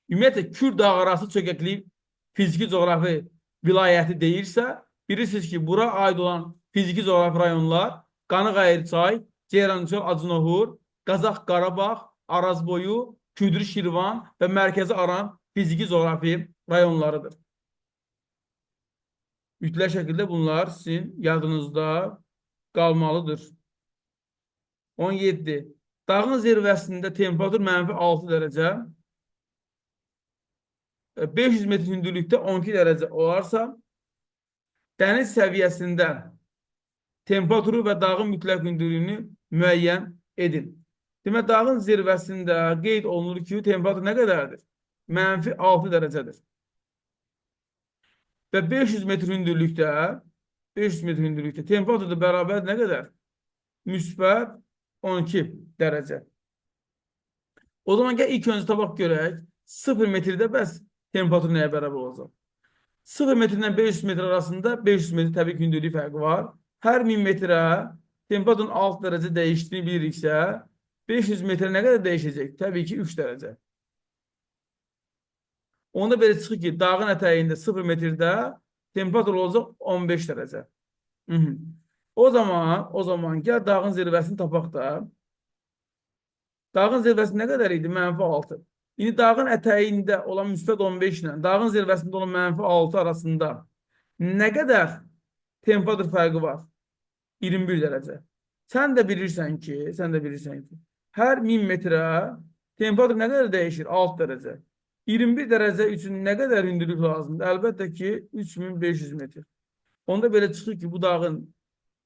Ümumiyyətlə, Kür dağ arası çökəklik fiziki coğrafi vilayəti deyirsə, bilirsiniz ki, bura aid olan fiziki coğrafi rayonlar Qanıq Əyriçay, Ceyrançöl, Acınohur, Qazax Qarabağ, Arazboyu, Küdrü Şirvan və Mərkəzi Aran fiziki coğrafi rayonlarıdır. Mütləq şəkildə bunlar sizin yadınızda qalmalıdır. 17. Dağın zirvəsində temperatur mənfi 6 dərəcə, 500 metr hündürlükdə 12 dərəcə olarsa, dəniz səviyyəsində temperaturu və dağın mütləq hündürlüyünü müəyyən edin. Demək, dağın zirvəsində qeyd olunur ki, temperatur nə qədərdir? Mənfi 6 dərəcədir. Və 500 metr hündürlükdə 500 metr hündürlükdə temperatur da bərabər nə qədər? Müsbət 12 dərəcə. O zaman gəl ilk öncə tapaq görək. 0 metrdə bəs temperatur nəyə bərabər olacaq? 0 metrdən 500 metr arasında 500 metr təbii ki hündürlük fərqi var. Hər 1000 metrə temperaturun 6 dərəcə dəyişdiyini biliriksə, 500 metrə nə qədər dəyişəcək? Təbii ki 3 dərəcə. Onda belə çıxır ki, dağın ətəyində 0 metrdə temperatur olacaq 15 dərəcə. Hı -hı. O zaman gəl dağın zirvəsini tapaq da. Dağın zirvəsi nə qədər idi? Mənfi 6. İndi dağın ətəyində olan müsbət 15 ilə dağın zirvəsində olan mənfi 6 arasında nə qədər temperatur fərqi var? 21 dərəcə. Sən də bilirsən ki, hər 1000 metrə temperatur nə qədər dəyişir? 6 dərəcə. 21 dərəcə üçün nə qədər hündürlük lazımdır? Əlbəttə ki, 3500 metr. Onda belə çıxır ki, bu dağın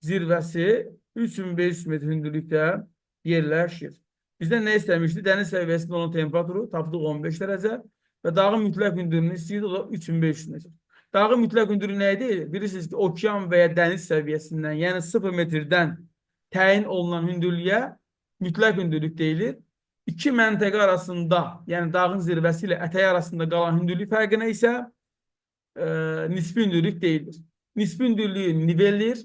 zirvəsi 3500 metr hündürlükdə yerləşir. Bizdən nə istəmişdi? Dəniz səviyyəsində olan temperaturu tapdıq 15 dərəcə və dağın mütləq hündürlüyünü istəyirdi, o da 3500 metr. Dağın mütləq hündürlüyü nə idi? Bilirsiniz ki, okean və ya dəniz səviyyəsindən, yəni 0 metrdən təyin olunan hündürlüyə mütləq hündürlük deyilir. İki məntəqə arasında, yəni dağın zirvəsi ilə ətəyi arasında qalan hündürlük fərqinə isə nisbi hündürlük deyilir. Nisbi hündürlüyü nivellir,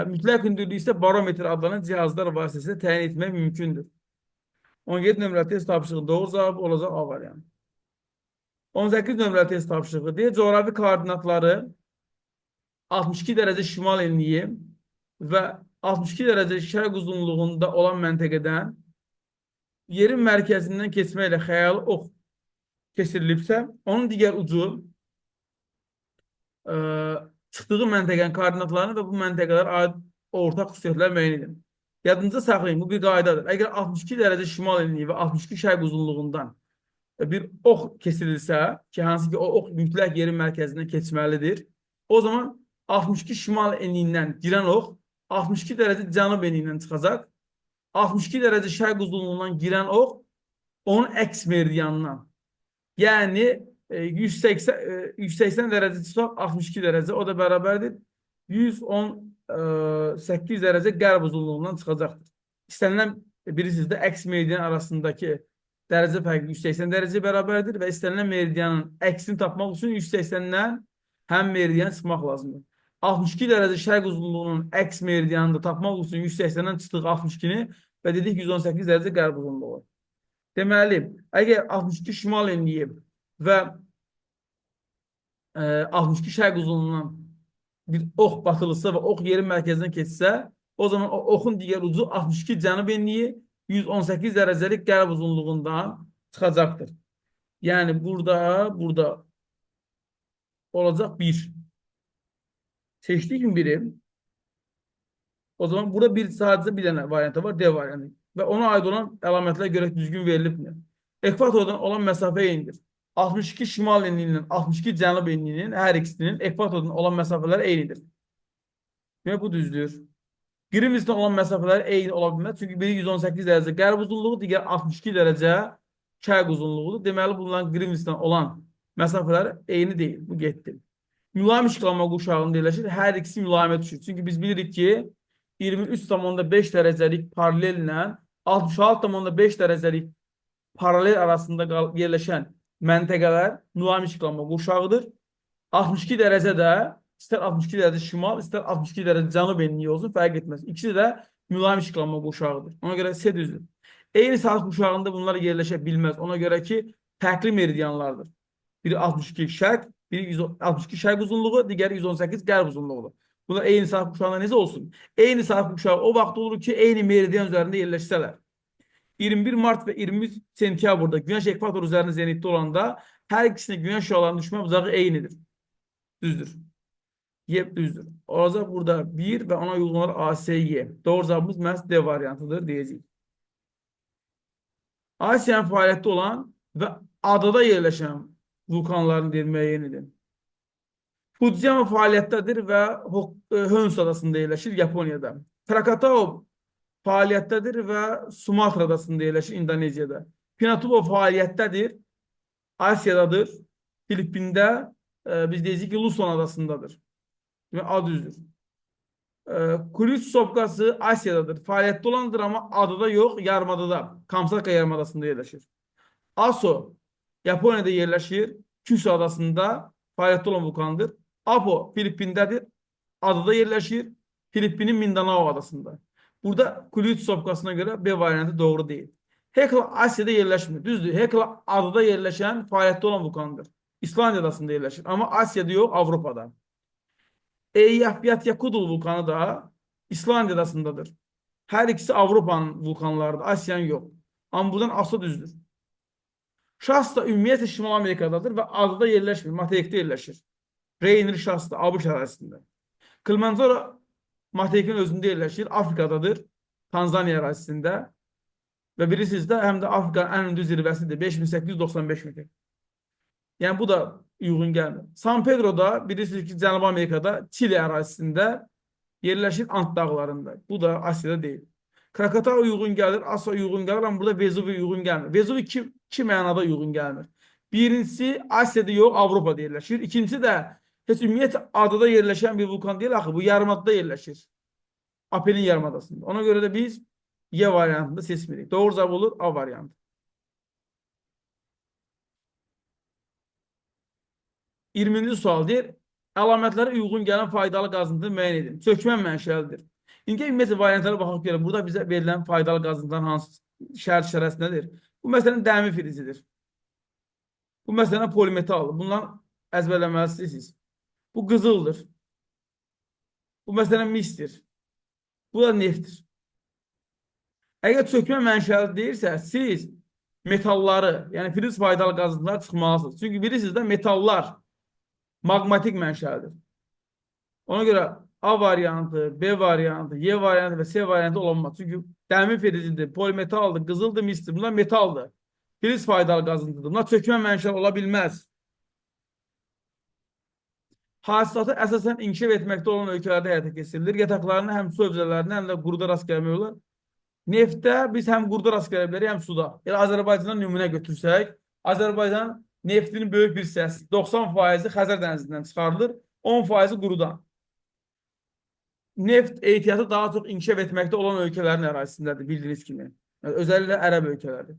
mütləq hündürlüyü isə barometr adlanan cihazlar vasitəsilə təyin etmək mümkündür. 17 nömrəli test tapşırığı doğru cavabı olacaq A variantı. 18 nömrəli test tapşırığı deyir, coğrafi koordinatları 62 dərəcə şimal enliyi və 62 dərəcə şərq uzunluğunda olan məntəqədən yerin mərkəzindən keçməklə xəyali ox keçirilibsə, onun digər ucu çıxdığı məntəqənin koordinatlarını və bu məntəqələrə aid ortaq xüsusiyyətlər müəyyən edin. Yadınızda saxlayın, bu bir qaydadır. Əgər 62 dərəcə şimal enliyi və 62 şərq uzunluğundan bir ox kesirilsə, ki, hansı ki o ox mütləq yerin mərkəzindən keçməlidir, o zaman 62 şimal enliyindən girən ox 62 dərəcə cənub enliyindən çıxacaq. 62 dərəcə şərq uzunluğundan girən ox onun əks meridianından. Yəni 180 dərəcə çıxaq 62 dərəcə, o da bərabərdir 118 dərəcə qərb uzunluğundan çıxacaqdır. İstənilən bilirsiniz də əks meridian arasındakı dərəcə fərqi 180 dərəcə bərabərdir və istənilən meridianın əksini tapmaq üçün 180-dən həm meridian çıxmaq lazımdır. 62 dərəcə şərq uzunluğunun əks meridianını da tapmaq üçün 180-dən çıxdıq 62-ni və dedik 118 dərəcə qərb uzunluğu. Deməli, əgər 62 şimal enliyi və 62 şərq uzunluğundan bir ox batılırsa və ox yerin mərkəzindən keçsə, o zaman o oxun digər ucu 62 cənub enliyi 118 dərəcəlik qərb uzunluğundan çıxacaqdır. Yəni burada olacaq 1. Seçdik mi biri? O zaman burada bir sadəcə bir dənə variantı var, D variantı. Və ona aid olan əlamətlər görək düzgün verilibmi? Ekvatordan olan məsafə eynidir. 62 şimal enliyi ilə 62 cənub enliyinin hər ikisinin ekvatordan olan məsafələri eynidir. Demək bu düzdür. Greenwich'dən olan məsafələr eyni ola bilməz. Çünki biri 118 dərəcə qərb uzunluğu, digər 62 dərəcə şərq uzunluğudur. Deməli bunların Greenwich'dən olan məsafələr eyni deyil. Bu getdi. Mülayim işıqlanma quşağında yerləşir. Hər ikisi mülayimə düşür. Çünki biz bilirik ki, 23,5 dərəcəlik paralellə 66,5 dərəcəlik paralel arasında yerləşən məntəqələr mülayim işıqlanma quşağıdır. 62 dərəcə də istər 62 dərəcə şimal, istər 62 dərəcə cənub enliyi olsun, fərq etməz. İkisi də mülayim işıqlanma quşağıdır. Ona görə C düzdür. Eyni saat quşağında bunlar yerləşə bilməz. Ona görə ki, fərqli meridianlardır. Biri 62 şərq, biri 162 şərq uzunluğu, digəri 118 qərb uzunluğudur. Bunlar eyni saat quşağında necə olsun? Eyni saat quşağı o vaxt olur ki, eyni meridian üzərində yerləşsələr. 21 Mart və 23 sentyabrda Günəş ekvator üzərində zenitdə olanda hər ikisinin Günəş şüalarının düşmə uzağı eynidir. Düzdür. Y düzdür. Olacaq burada 1 və ona uyğun olaraq A, S, Y. Doğru cavabımız məhz D variantıdır deyəcəyik. Asiyanın fəaliyyətdə olan və adada yerləşən vulkanların müəyyən edin. Fujiyama fəaliyyətdədir və Honshu adasında yerləşir Yaponiyada. Krakatau fəaliyyətdədir və Sumatra adasında yerləşir İndoneziyada. Pinatubo fəaliyyətdədir, Asiyadadır, Filippində Biz deyəcəyik ki, Luson adasındadır. Demək, A düzdür. Kulis sopkası Asiyadadır. Fəaliyyətdə olandır, amma adada yox, yarımadada. Kamçatka yarımadasında yerləşir. Aso Yaponiyada yerləşir. Kyushu adasında fəaliyyətdə olan vulkandır. Apo Filippindədir. Adada yerləşir. Filippinin Mindanao adasında. Burada Kulis sopkasına görə B variantı doğru deyil. Hekla Asiyada yerləşmir. Düzdür. Hekla adada yerləşən fəaliyyətdə olan vulkandır. İslandiya adasında yerləşir. Amma Asiyada yox, Avropada. Eyjafjallajökull vulkanı da İslandiya adasındadır. Hər ikisi Avropanın vulkanlarıdır. Asiyanın yox. Amma buradan Aso düzdür. Şasta ümumiyyətlə Şimal Amerikadadır və adada yerləşmir, materikdə yerləşir. Rainier Şasta, ABŞ ərazisində. Kilimanjaro materikin özündə yerləşir, Afrikadadır, Tanzaniya ərazisində. Və bilirsiniz də, həm də Afrikanın ən hündür zirvəsidir, 5895 metr. Yəni bu da uyğun gəlmir. San Pedro'da bilirsiniz ki, Cənubi Amerikada Çili ərazisində yerləşir Ant dağlarında. Bu da Asiyada deyil. Krakatau uyğun gəlir, Aso uyğun gəlir, amma burada Vezuvi uyğun gəlmir. Vezuvi iki mənada uyğun gəlmir. Birincisi Asiyada yox, Avropada yerləşir. İkincisi də heç ümumiyyətlə adada yerləşən bir vulkan deyil axı, bu yarımadada yerləşir. Apenin yarımadasında. Ona görə də biz Y variantını seçmirik. Doğru cavab olur A variantı. 20-ci sual deyir, əlamətlərə uyğun gələn faydalı qazıntını müəyyən edin. Çökmə mənşəlidir. İndi ümumiyyətlə variantlara baxaq görə burada bizə verilən faydalı qazıntıların hansı şərt şərəsi nədir? Bu məsələn dəmir filizidir. Bu məsələn polimetaldır. Bundan əzbərləməlisiniz. Bu qızıldır. Bu məsələn misdir. Bu da neftdir. Əgər çökmə mənşəli deyirsə, siz metalları, yəni filiz faydalı qazıntılar çıxmalısınız. Çünki bilirsiniz də metallar maqmatik mənşəlidir. Ona görə A variantı, B variantı, Y variantı və C variantı olanmaz. Çünki dəmir filizidir, polimetaldır, qızıldır, misdir. Bunlar metaldır. Filiz faydalı qazıntıdır. Bunlar çökmə mənşəli ola bilməz. Hasilatı əsasən inkişaf etməkdə olan ölkələrdə həyata keçirilir. Yataqlarını həm su hövzələrində, həm də quruda rast gəlmək olar. Neftdə biz həm quruda rast gələ bilərik, həm suda. Yəni Azərbaycandan nümunə götürsək, Azərbaycan neftinin böyük bir hissəsi, 90%-i Xəzər dənizindən çıxarılır, 10%-i qurudan. Neft ehtiyatı daha çox inkişaf etməkdə olan ölkələrin ərazisindədir, bildiyiniz kimi. Yəni, özəlliklə ərəb ölkələri.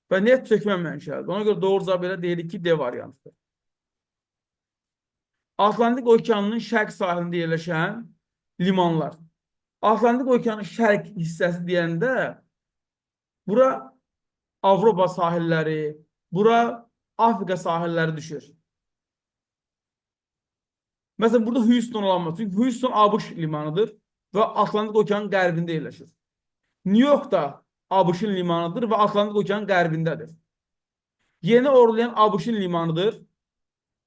Və neft çökmə mənşəlidir. Ona görə doğru cavab elə deyirik ki, D variantıdır. Atlantik Okeanının şərq sahilində yerləşən limanlar. Atlantik Okeanının şərq hissəsi deyəndə bura Avropa sahilləri, bura Afrika sahilləri düşür. Məsələn, burada Houston olanmaz. Çünki Houston ABŞ limanıdır və Atlantik Okeanın qərbində yerləşir. New York da ABŞ-ın limanıdır və Atlantik Okeanın qərbindədir. Yeni Orlean ABŞ-ın limanıdır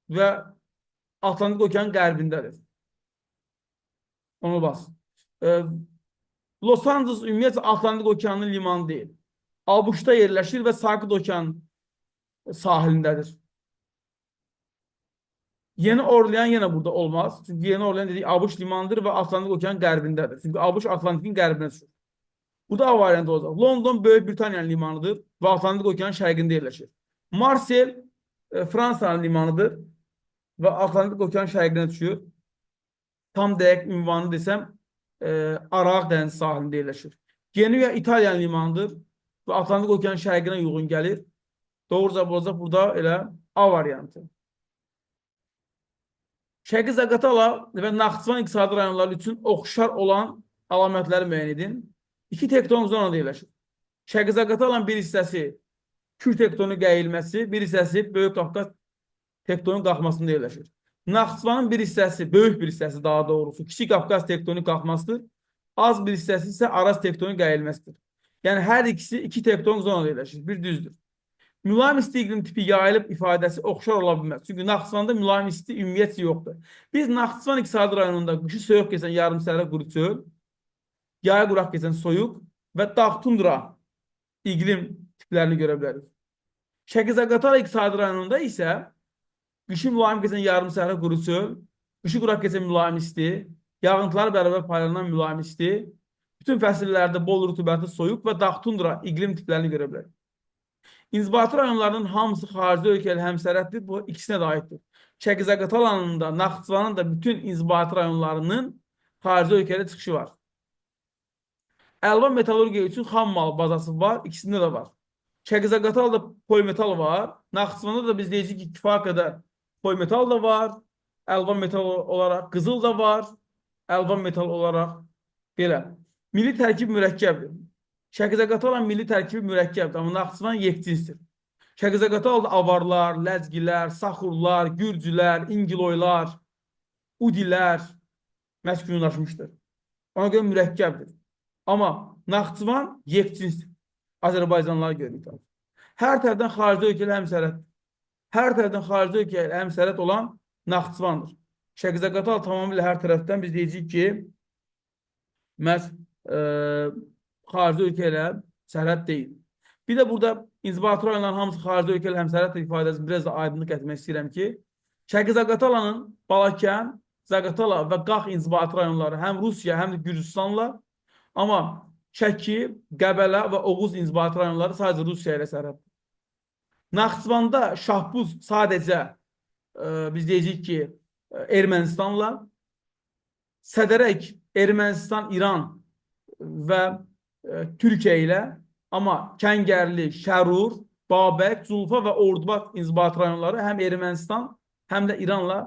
və Atlantik Okeanın qərbindədir. Onu bas. Los Angeles ümumiyyətlə Atlantik Okeanının limanı deyil. ABŞ-da yerləşir və Sakit Okean sahilindədir. Yeni Orlean yenə burada olmaz. Çünki Yeni Orlean dedik ABŞ limanıdır və Atlantik Okeanın qərbindədir. Çünki ABŞ Atlantikin qərbinə düşür. Burada A variantı olacaq. London Böyük Britaniyanın limanıdır və Atlantik Okeanın şərqində yerləşir. Marsel Fransanın limanıdır və Atlantik Okeanın şərqinə düşür. Tam dəqiq ünvanı desəm, Araq dənizi sahilində yerləşir. Genua İtaliyanın limanıdır və Atlantik Okeanın şərqinə uyğun gəlir. Doğru cavab olacaq burada elə A variantı. Şəki Zaqatala və Naxçıvan iqtisadi rayonları üçün oxşar olan əlamətləri müəyyən edin. İki tektonik zonada yerləşir. Şəki Zaqatalanın bir hissəsi Kür tektonik əyilməsi, bir hissəsi Böyük Qafqaz tektonik qalxmasında yerləşir. Naxçıvanın bir hissəsi, böyük bir hissəsi daha doğrusu, Kiçik Qafqaz tektonik qalxmasıdır. Az bir hissəsi isə Araz tektonik əyilməsidir. Yəni hər ikisi iki tektonik zonada yerləşir. Bir düzdür. Mülayim isti iqlim tipi yayılıb ifadəsi oxşar ola bilməz. Çünki Naxçıvanda mülayim isti ümumiyyətcə yoxdur. Biz Naxçıvan iqtisadi rayonunda qışı soyuq keçən yarım səhra quru çöl, yayı quraq keçən soyuq və dağ tundra iqlim tiplərini görə bilərik. Şəki Zaqatala iqtisadi rayonunda isə qışı mülayim keçən yarım səhra quru çöl, qışı quraq keçən mülayim isti, yağıntılar bərabər paylanan mülayim isti, bütün fəsillərdə bol rütubətli soyuq və dağ tundra iqlim tiplərini görə bilərik. İnzibati rayonlarının hamısı xarici ölkəli həmsərhəddir. Bu ikisinə də aiddir. Şəki-Zaqatalanın da, Naxçıvanın da bütün inzibati rayonlarının xarici ölkələrə çıxışı var. Əlvan metallurgiya üçün xam mal bazası var, ikisində də var. Şəki-Zaqatalada polimetal var. Naxçıvanda da biz deyəcəyik ki, kifayət qədər polimetal da var. Əlvan metal olaraq qızıl da var. Əlvan metal olaraq belə. Milli tərkib mürəkkəbdir. Şəki-Zaqatalan milli tərkibi mürəkkəbdir, amma Naxçıvan yekcinsdir. Şəki-Zaqatalada avarlar, ləzgilər, saxurlar, gürcülər, ingiloylar, udilər məskunlaşmışdır. Ona görə mürəkkəbdir. Amma Naxçıvan yekcinsdir. Azərbaycanlılar görürük. Hər tərəfdən xarici ölkə ilə həmsərhəd. Hər tərəfdən xarici ölkə ilə həmsərhəd olan Naxçıvandır. Şəki-Zaqatal tamamilə hər tərəfdən biz deyəcəyik ki, məhz xarici ölkə ilə sərhəd deyil. Bir də burada inzibati rayonların hamısı xarici ölkə ilə həmsərhəddir ifadəsini biraz da aydınlıq gətirmək istəyirəm ki, Şəki-Zaqatalanın Balakən, Zaqatala və Qax inzibati rayonları həm Rusiya, həm də Gürcüstanla, amma Şəki, Qəbələ və Oğuz inzibati rayonları sadəcə Rusiya ilə sərhəddir. Naxçıvanda Şahbuz sadəcə biz deyəcəyik ki, Ermənistanla, Sədərək Ermənistan, İran və Türkiyə ilə, amma Kəngərli, Şərur, Babək, Culfa və Ordubad inzibati rayonları həm Ermənistan, həm də İranla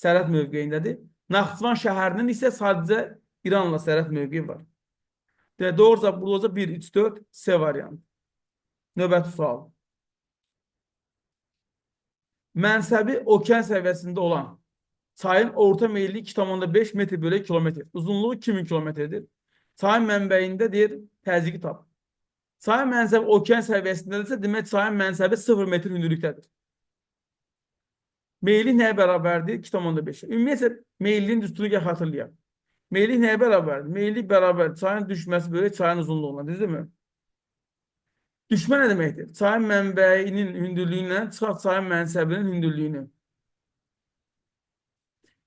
sərhəd mövqeyindədir. Naxçıvan şəhərinin isə sadəcə İranla sərhəd mövqeyi var. Demək, doğru cavab burada olacaq 1, 3, 4, C variantı. Növbəti sual. Mənsəbi okean səviyyəsində olan çayın orta meyilli 2,5 metr bölü kilometr. Uzunluğu 2000 kilometrdir. Çayın mənbəyində deyir, təzyiqi tap. Çayın mənsəbi okean səviyyəsindədirsə, demək çayın mənsəbi 0 metr hündürlükdədir. Meyillik nəyə bərabərdir? 2,5. Ümumiyyətlə, meyilliyin düsturunu gəl xatırlayaq. Meyillik nəyə bərabərdir? Meyillik bərabər çayın düşməsi bölü çayın uzunluğuna, düzdürmü? Düşmə nə deməkdir? Çayın mənbəyinin hündürlüyü ilə çıxaq çayın mənsəbinin hündürlüyünü.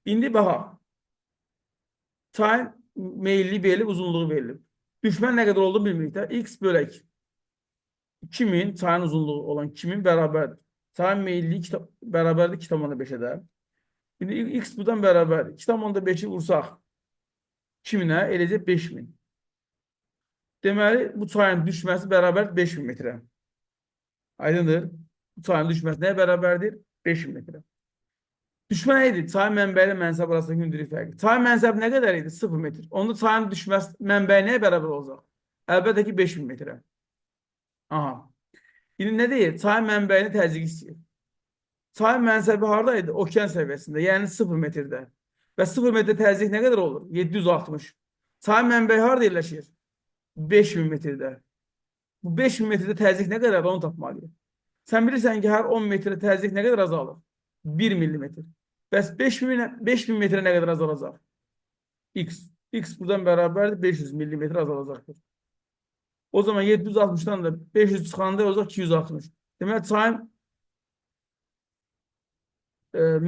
İndi baxaq. Çayın meyilliyi verilib, uzunluğu verilib. Düşmə nə qədər olduğunu bilmirik də. X bölək 2000 çayın uzunluğu olan 2000 bərabərdir. Çayın meyilliyi bərabərdir 2,5-ə də. İndi X buradan bərabərdir. 2,5-i vursaq 2000-ə eləcək 5000. Deməli, bu çayın düşməsi bərabərdir 5000 metrə. Aydındır? Bu çayın düşməsi nəyə bərabərdir? 5000 metrə. Düşmə nə idi? Çayın mənbəyi ilə mənsəb arasındakı hündürlük fərqi. Çayın mənsəbi nə qədər idi? 0 metr. Onda çayın düşməsi mənbəyi nəyə bərabər olacaq? Əlbəttə ki, 5000 metrə. Aha. İndi nə deyir? Çayın mənbəyini təzyiq istəyir. Çayın mənsəbi harada idi? Okean səviyyəsində, yəni 0 metrdə. Və 0 metrdə təzyiq nə qədər olur? 760. Çayın mənbəyi harada yerləşir? 5000 metrdə. Bu 5000 metrdə təzyiq nə qədərdir? Onu tapmalıyıq. Sən bilirsən ki, hər 10 metrə təzyiq nə qədər azalır? 1 millimetr. Bəs 5000 metrə nə qədər azalacaq? X. X buradan bərabərdir 500 millimetr azalacaqdır. O zaman 760-dan da 500 çıxanda olacaq 260. Demək, çayın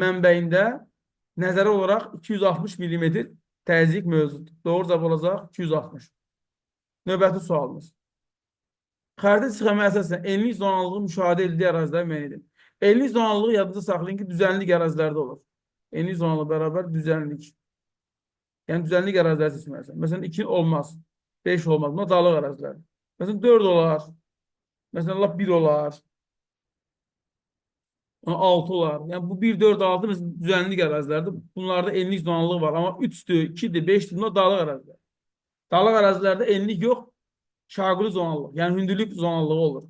mənbəyində nəzəri olaraq 260 millimetr təzyiq mövcuddur. Doğru cavab olacaq 260. Növbəti sualımız. Xəritə sxemə əsasən enlik zonallığı müşahidə edildiyi əraziləri müəyyən edin. Enlik zonallığı yadınızda saxlayın ki, düzənlik ərazilərdə olur. Enlik zonallığı bərabər düzənlik. Yəni düzənlik əraziləri seçməlisən. Məsələn 2 olmaz, 5 olmaz. Bunlar dağlıq ərazilərdir. Məsələn 4 olar. Məsələn lap 1 olar. 6 olar. Yəni bu 1, 4, 6 məsələn düzənlik ərazilərdir. Bunlarda enlik zonallığı var. Amma 3-dür, 2-dir, 5-dir. Bunlar dağlıq ərazilər. Dağlıq ərazilərdə enlik yox, şaquli zonallıq, yəni hündürlük zonallığı olur.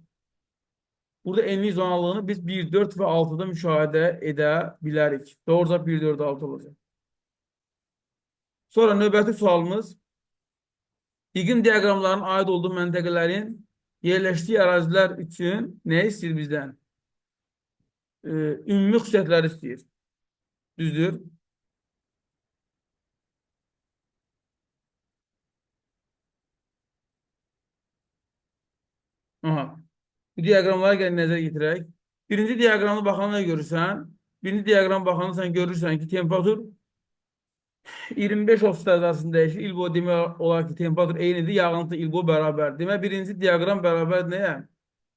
Burada enlik zonallığını biz 1, 4 və 6-da müşahidə edə bilərik. Doğru cavab 1, 4, 6 olacaq. Sonra növbəti sualımız. İqlim diaqramlarının aid olduğu məntəqələrin yerləşdiyi ərazilər üçün nə istəyir bizdən? Ümumi xüsusiyyətləri istəyir. Düzdür? Aha. Bu diaqramlara gəlin nəzər yetirək. Birinci diaqramına baxanda nə görürsən? Birinci diaqrama baxanda sən görürsən ki, temperatur 25-30 dərəcə arasında dəyişir. İl boyu demək olar ki, temperatur eynidir, yağıntı il boyu bərabər. Demək, birinci diaqram bərabər nəyə?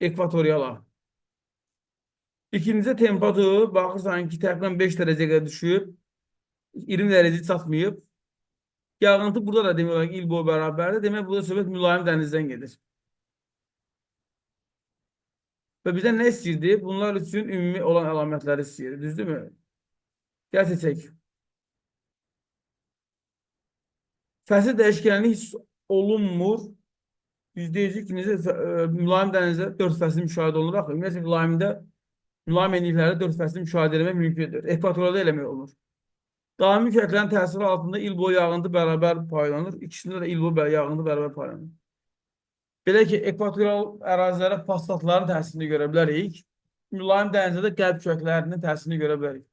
Ekvatoriala. İkincisi temperatur baxırsan ki, təxminən 5 dərəcəyə qədər düşüb. 20 dərəcə çatmayıb. Yağıntı burada da demək olar ki, il boyu bərabərdir. Demək, burada söhbət mülayim dənizdən gedir. Və bizdən nə istəyirdi? Bunlar üçün ümumi olan əlamətləri istəyirdi. Düzdürmü? Gəl seçək. Fəsil dəyişkənlik hiss olunmur. %100 ki, necə mülayim dənizdə 4 fəsil müşahidə olunur. Axı, ümumiyyətlə, mülayim enliklərdə 4 fəsil müşahidə eləmək mümkündür. Ekvatorda eləmək olunur. Daimi küləklərin təsiri altında il boyu yağıntı bərabər paylanır. İkisində də il boyu yağıntı bərabər paylanır. Belə ki, ekvatorial ərazilərə passatların təsirini görə bilərik. Mülayim dənizdə də qərb küləklərinin təsirini görə bilərik.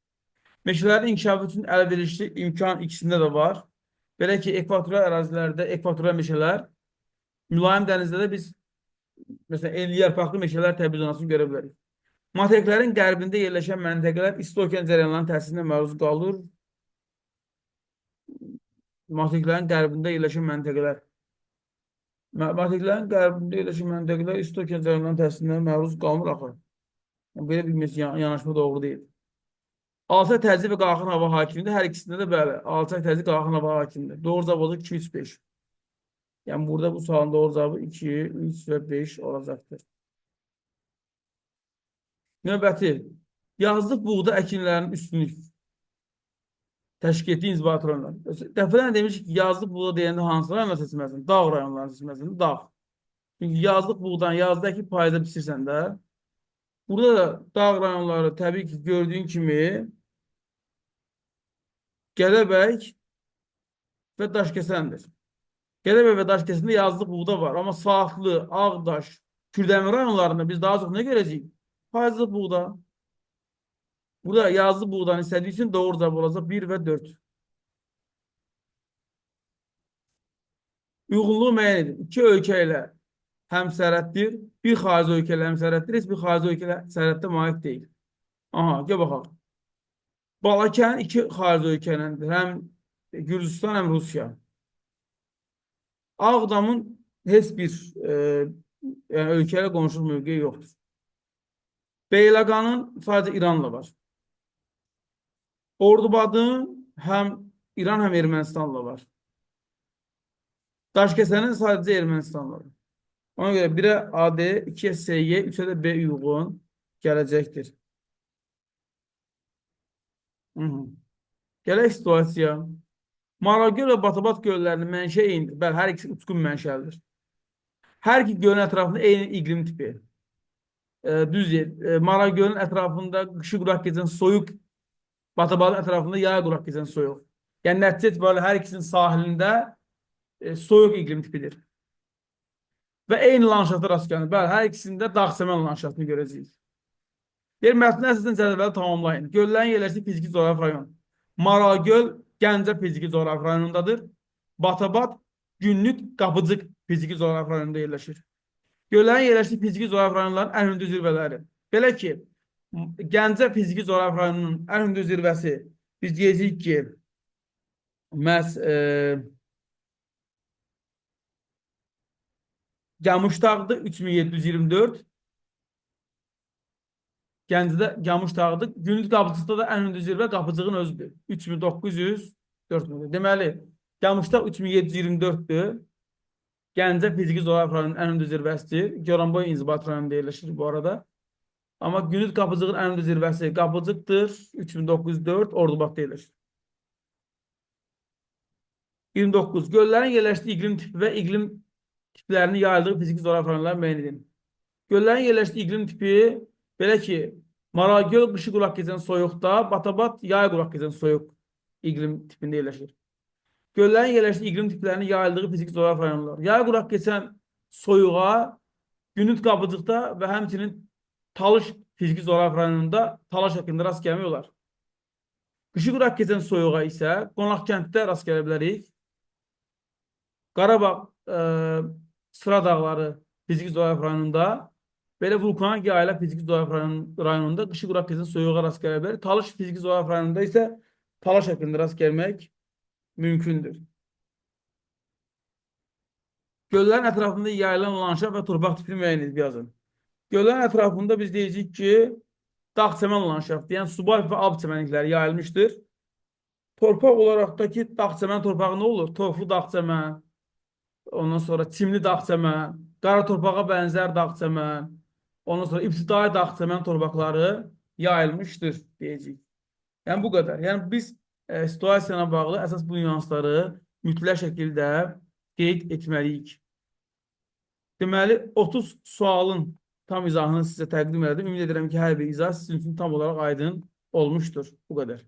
Meşələrin inkişafı üçün əlverişli imkan ikisində də var. Belə ki, ekvatorial ərazilərdə ekvatorial meşələr, mülayim dənizdə də biz məsələn, enli yarpaqlı meşələr təbii zonasını görə bilərik. Materiklərin qərbində yerləşən məntəqələr isti okean cərəyanlarının təsirinə məruz qalır. Materiklərin qərbində yerləşən məntəqələr. Materiklərin qərbində yerləşən məntəqələr isti okean cərəyanlarının təsirinə məruz qalmır axı. Yəni, belə bir yanaşma doğru deyil. Alçaq təzyiq və qalxan hava hakimdir. Hər ikisində də bəli, alçaq təzyiq, qalxan hava hakimdir. Doğru cavab olacaq 2, 3, 5. Yəni burada bu sualın doğru cavabı 2, 3 və 5 olacaqdır. Növbəti, yazlıq buğda əkinlərinin üstünlük təşkil etdiyi inzibati rayonlar. Dəfələrlə demişik ki, yazlıq buğda deyəndə hansı rayonlar seçməlisən? Dağ rayonlarını seçməlisən, dağ. Çünki yazlıq buğdanı yazda əkib payızda biçirsən də. Burada da dağ rayonları təbii ki, gördüyün kimi Gədəbəy və Daşkəsəndir. Gədəbəy və Daşkəsəndə yazlıq buğda var. Amma Saatlı, Ağdaş, Kürdəmir rayonlarında biz daha çox nə görəcəyik? Payızlıq buğda. Burada yazlıq buğdanı istədiyi üçün doğru cavab olacaq 1 və 4. Uyğunluğu müəyyən edin. İki ölkə ilə həmsərhəddir. Bir xarici ölkə ilə həmsərhəddir. Heç bir xarici ölkə ilə sərhəddə malik deyil. Aha, gəl baxaq. Balakən iki xarici ölkə iləndir. Həm Gürcüstan, həm Rusiya. Ağdamın heç bir yəni ölkə ilə qonşuluq mövqeyi yoxdur. Beyləqanın sadəcə İranla var. Ordubadın həm İran, həm Ermənistanla var. Daşkəsənin sadəcə Ermənistanla var. Ona görə 1-ə AD, 2-yə SY, 3-ə də B uyğun gələcəkdir. Hı -hı. Gələk situasiya. Maralgöl və Batabat göllərinin mənşəyi eynidir. Bəli, hər ikisi uçqun mənşəlidir. Hər iki gölün ətrafında eyni iqlim tipi. Düz yer. Maralgölün ətrafında qışı quraq keçən soyuq, Batabatın ətrafında yay quraq keçən soyuq. Yəni nəticə itibarilə hər ikisinin sahilində soyuq iqlim tipidir. Və eyni landşafta rast gəlinir. Bəli, hər ikisində dağ-səmən landşaftını görəcəyik. Bir mətnə əsasən cədvəli tamamlayın. Göllərin yerləşdiyi fiziki coğrafi rayon. Maralgöl Gəncə fiziki coğrafi rayonundadır. Batabat Günlük Qapıcıq fiziki coğrafi rayonunda yerləşir. Göllərin yerləşdiyi fiziki coğrafi rayonların ən hündür zirvələri. Belə ki, Gəncə fiziki coğrafi rayonunun ən hündür zirvəsi biz deyəcəyik ki, məhz Gamuş dağıdır 3724. Gəncədə Gamuş dağıdır. Günlük Qapıcıqda da ən hündür zirvə Qapıcığın özüdür. 3904 metr. Deməli, Gamuş dağ 3724-dür. Gəncə fiziki coğrafi rayonunun ən hündür zirvəsidir. Goranboy inzibati rayonunda yerləşir bu arada. Amma Günlük Qapıcığın ən hündür zirvəsi Qapıcıqdır. 3904 Ordubadda yerləşir. 29. Göllərin yerləşdiyi iqlim tipi və iqlim tiplərinin yayıldığı fiziki coğrafi rayonları müəyyən edin. Göllərin yerləşdiyi iqlim tipi belə ki, Maralgöl qışı quraq keçən soyuqda, Batabat yay quraq keçən soyuq iqlim tipində yerləşir. Göllərin yerləşdiyi iqlim tiplərinin yayıldığı fiziki coğrafi rayonlar. Yay quraq keçən soyuğa Günüt Qapıcıqda və həmçinin Talış fiziki coğrafi rayonunda Talaş haqqında rast gəlmək olar. Qışı quraq keçən soyuğa isə Qonaqkənddə rast gələ bilərik. Qarabağ Sıra dağları fiziki coğrafi rayonunda, belə vulkanik yayla fiziki coğrafi rayonunda qışı quraq keçən soyuğa rast gələ bilərik. Talış fiziki coğrafi rayonunda isə Talaş haqqında rast gəlmək mümkündür. Göllərin ətrafında yayılan landşaft və torpaq tipini müəyyən edib yazın. Göllərin ətrafında biz deyəcəyik ki, Dağ çəmən landşaftı, yəni subalp və alp çəmənlikləri yayılmışdır. Torpaq olaraq da ki, dağ çəmən torpağı nə olur? Torflu dağ çəmən, ondan sonra çimli dağ çəmən, qara torpağa bənzər dağ çəmən, ondan sonra ibtidai dağ çəmən torpaqları yayılmışdır deyəcəyik. Yəni bu qədər. Yəni biz situasiyana bağlı əsas bu nüansları mütləq şəkildə qeyd etməliyik. Deməli 30 sualın tam izahını sizə təqdim elədim. Ümid edirəm ki, hər bir izah sizin üçün tam olaraq aydın olmuşdur. Bu qədər.